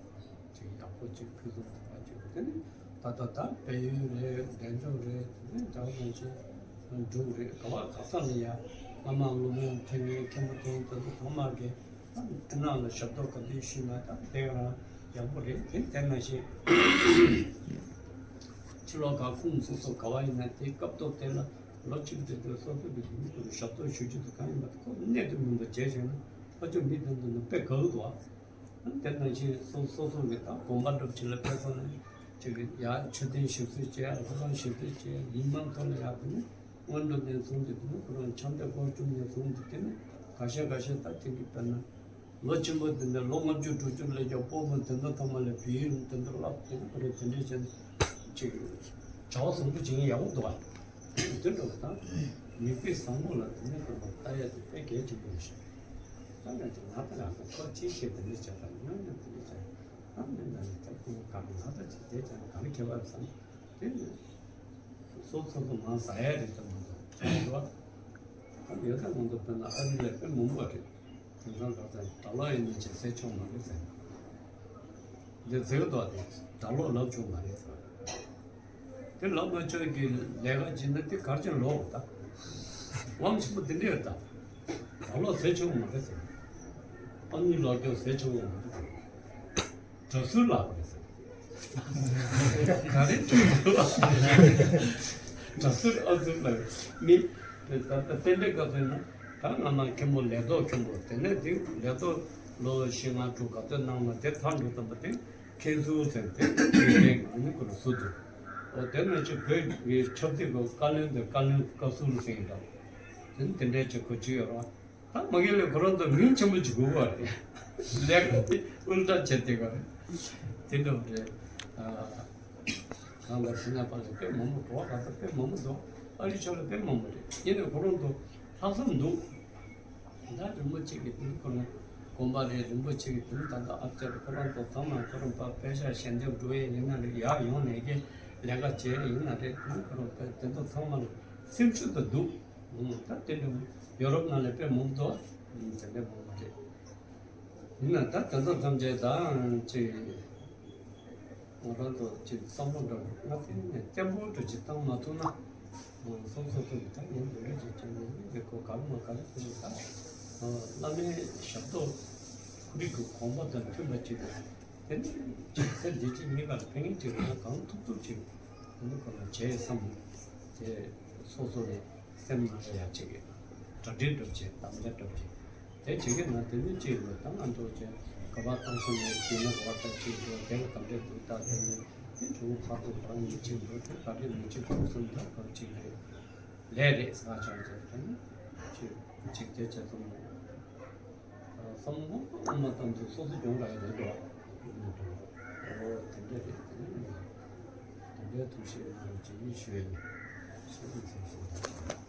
ཅིག་ཡག་པོ་ཅིག་ཕུན་སུམ་ཚོགས་པ་ཅིག་དེ་ནི་ད་ལྟ་ད་དཔལ་ཡུལ་རེད། འབྲས་ལྗོངས་རེད། དེ་ནི་ད་ག་ནང་བཞིན་འབྲུག་རེད། ག་བ་ག་ས་ལ་ཡ་བླ་མ་སློབ་དཔོན་ཕེབས་མཁན་མཁན་པོ་དེ་ཚོ་ཚང་མ་གིས་ཨ་ནི་ལ་ཞབས་ཏོག་ག་དུས་ཞུས་ན་ད་དེ་རང་ཡག་པོ་རེད། དེ་དེ་ནང་བཞིན་ཕྱི་ལོགས་ག་ཁུངས་སོ་སོ་ག་བ་ཡིན་ན་དེ་སྐབས་ཐོག་དེ་ལ་ལོ་གཅིག་དེ་དུས་སོ་སོ་གི་ཞབས་ཏོག་ཞུ་རྒྱུ་དེ་གང་ཡིན་པ་དེ་ཁོ་གནད་དུ་སྨིན་པ་བྱས་བྱས་ན་ཕ་ཆོས་མི་དོན་དུ་ནི་དཔེ་དགའ་གི་འདུག་ཨ། དེ་ནང་བཞིན་སོ་སོ་སོ་གི་ད་དགོན་པ་འདྲ་ཅིག་ལ་ཕེབས་སོང་ན། ཅིག་ཡར་མཆོད་རྟེན་ཞིག་གསོ་བྱས། ལྷ་ཁང་ཞིག་གསོ་བྱས། མི་མང་ཐོག་ལ་ཡར་དེ་ནི་སྔོན་འགྲོ་ནས་བཟུང་སྟེ་དེ་ནི་ཁོ་རང་ཕྱག་འདེབས་སྒོ་བཅུག་ནས་བཟུང་སྟེ་དེ་ནི་ཁ་ཤས་ཁ་ཤས་ད་དེང་གི་དཔེར་ན་ལོ་ཆེན་པོ་དེ་འདྲ་ལོ་ལྔ་བཅུ་དྲུག་ཅུ་སླེབས་ཀྱང་སྤོ་བོ་དེ་འདྲ་ཐོག་མ་ལས་བོད་ཡིག་དེ་འདྲ་བསླབ་སྟེ་ཁོ་རང་དེ་འདྲ་བྱས་ནས་ཅིག་བྱ་བ་བཟང་པོ་བྱེད་མཁན་ཡག་པོ་འདུག་པ། དེ་འདྲ་དང་མིག་དཔེ་བཟང་པོ་ལ་དེ་འདྲ་ཁོ་རང་ལྟ་ཡ་དེ་དཔེ་གལ་ཆེན་པོ་རེད་ཤག་ད་ང་ཚོ་ང་ད་ང་ཚོ་ཁོ་ཅིག་བཤད་དེ་འདྲ་བྱས་དང་ཉམས་ཉམས་དེ་འདྲ་བྱས། ཨ་ནི་ད་ནི་ད་ཁོང་ག་རེ་ང་ད་ཅིག་དེ་ཅང་ག་རེ་ཁྱད་པར་བསམ། དེ་ནི་སོ་སོ་སོ་མང་ཟ་ཡ་རེད་དམ་མ་གཏོགས་རེད་བ། ཨ་ནི་ཡོད་ད་མ་གཏོགས་དཔེར་ན་ཨ་རི་ལ་དཔེ་མང་པོ་རེད། དེང་སང་ད་ད་གྲྭ་ལོག་ཡིན་ན་ཅིག་ཟེར་ཆོག་མ་རེད་ཟེར། འདི་ཟེར་དོ་དེ་གྲྭ་ལོག་ལབ་ཆོག་མ་རེད་ཟེར། དེ་ལབ་མ་ཆོག་གི་ལས་ཀ་བྱེད་ན་དེ་གར་ཅིག་ལོག་ད། དབང་ཆེན་པོ་དེ་འདྲ་ཡོད་ད། གྲྭ་ལོག་ཟེར་ཆོག་མ་རེད་ཟེར། ཨ་ནི་ལོག་སྐྱོར་ཟེར་ཆོག་མ་རེད་ཟེར། གྲྭ་ཟུར་ལབ་དགོས་ཟེར། ག་རེ་གྲྭ་ཟུར་ལབ། གྲྭ་ཟུར་ཨ་ཟུར་ལབ་མི། དེ་ད་ལྟ་རྟེན་འབྲེལ་སྐབས་སུ་ན་ད་ང་ནང་མཁན་པོ་ལས་ཐོག་མཁན་པོ་དེ་ནས་དེ་ལས་ཐོག་ལོ་བཞི་ལྔ་དྲུག་ག་ཚོད་གནང་ན་དེ་ཚར་འགྲོ་ཙམ་པ་དེ། མཁན་ཟུར་ཟེར་ཏེ་དེ་ནས་ཨ་ནི་ཁོ་ལ་ཟུར་དུ། འོ་དེ་ནས་ཅིག་བོད་ཀྱི་ཆབ་སྲིད་ཀྱི་བཀའ་བློན་དེ་བཀའ་བློན་བཀའ་ཟུར་ཟེར་གྱི་འདུག་དེ་ནི་དེ་འདྲའི་ཅིག་ཁོ་ཅིག་ཡོད་རེད། ད་མ་གི་ལས་ཁོ་རང་ཚོ་མིང་ཆེན་པོ་ཅིག་དགོས་པ་རེད། ལས་ཀ་དེ་ཨུལ་ཊ་བྱས་ཏེ་ག་རེ་དེ་འདྲ་རེད། ཨ་གང་ལ་ཕྱི་ནང་པ་ལ་དཔེ་མང་པོ་འགྲོ་བ་ག་ཚོད་དཔེ་མང་པོ་འདུག་ཨ་རི་ཕྱོགས་ལ་དཔེ་མང་པོ་རེད། ཡིན་ནའི་ཁོ་རང་ཚོ་ལྷག་བསམ་འདུག་ད་རིན་པོ་ཆེ་གི་དེ་ཁོ་རང་དགོན་པ་རེད། རིན་པོ་ཆེ་གི་དེ་ད་ལྟ་ཨ་ཅག་ཁོ་རང་ཚོ་ཚང་མ་ཁོ་རང་པ་དཔེ་ཆ་ཞལ་འདེབས་འགྲོ་ཡས་ཡིན་ན་རེད། ཡར་ཡོང་ནས་ཀྱི་ལས་ཀ་བྱས་ཡིན་ན་རེད། དེ་ཁོ་རང་དེ་ཚོ་ཚང་མ་ལ་སེམས་ཤུགས་དང་འདུག་ད་དེ་འདྲ་ཡོ་རོབ་ནང་ལ་དཔེ་མང་པོ་འདུག་དེ་འདྲ་མང་པོ་རེད། ཡིན་ན་ད་དེ་ཚོ་ཐམས་ཅད་ད་ཅིག་ང་རང་ཚོ་ཅིག་བསམ་བློ་འདྲ་བོ་ང་ཚོ་ནས་བརྟན་པོ་འདྲ་ཅིག་བཏང་མ་ཐུབ་ན། སོ་སོ་སོ་གི་ད་ངས་འདི་འདྲ་ཅིག་བྱས་ནས་འདི་ཁོ་ག་རེ་མ་ག་རེ་ཟེར་ནས་ད་བླ་མའི་ཞབས་ཏོག་ཁོ་རའི་གི་དགོངས་པ་དང་མཐུན་པ་ཅིག་དང་། དེ་ནས་ཅིག་ཚེ་འདི་ཅིག་གཉིས་ཀ་ལ་ཕན་ངེས་ཅིག་ང་གང་ཐུབ་ཐུབ་ཅིག་དེ་ནས་ཁོ་ལ་བྱས་བསམ་དེ་སོ་སོ་ནས་སེམས་ནང་ལ་ཡ་ཅིག་གྲ་སྒྲིག་འདྲ་བྱས་དམ་བཅའ་འདྲ་བྱས། དེ་བྱེད་ཀྱི་ན་དེ་ནི་ཅིག་ལ་ད་ང་ཚོ་ཅིག་ག་པར་བཏང་སོང་ནས་དེ་ནི་འོ་ད་ཅིག་འགྲོ་དེ་ལ་ག་འདྲས་འདུག་ད་དེ་ནི་དེ་ཚོ་ཕར་ཚུར་བར་ནས་ཅིག་འགྲོ་དེ་ག་འདྲས་མི་ཅིག་གོ་སོང་ད་ག་ཅིག་རེད། ལས་རེད་ཟེར་བ་ཅང་ཅིག་དེ་ནི་ཅིག་ཅིག་དེ་བྱས་སོང་ནས་བསམ་བློ་མ་བཏང་དུས་སོ་སོ་གྱོང་རག་ཡ་རེད་དོ། འོ་དེ་འདྲས་རེད། དེ་ནི་དེ་འདྲའི་ཐུགས་བཞེད་གནང་ཅིག་ཞུ་ཡ་ཡིན། ཞེས་གསུངས་སོ།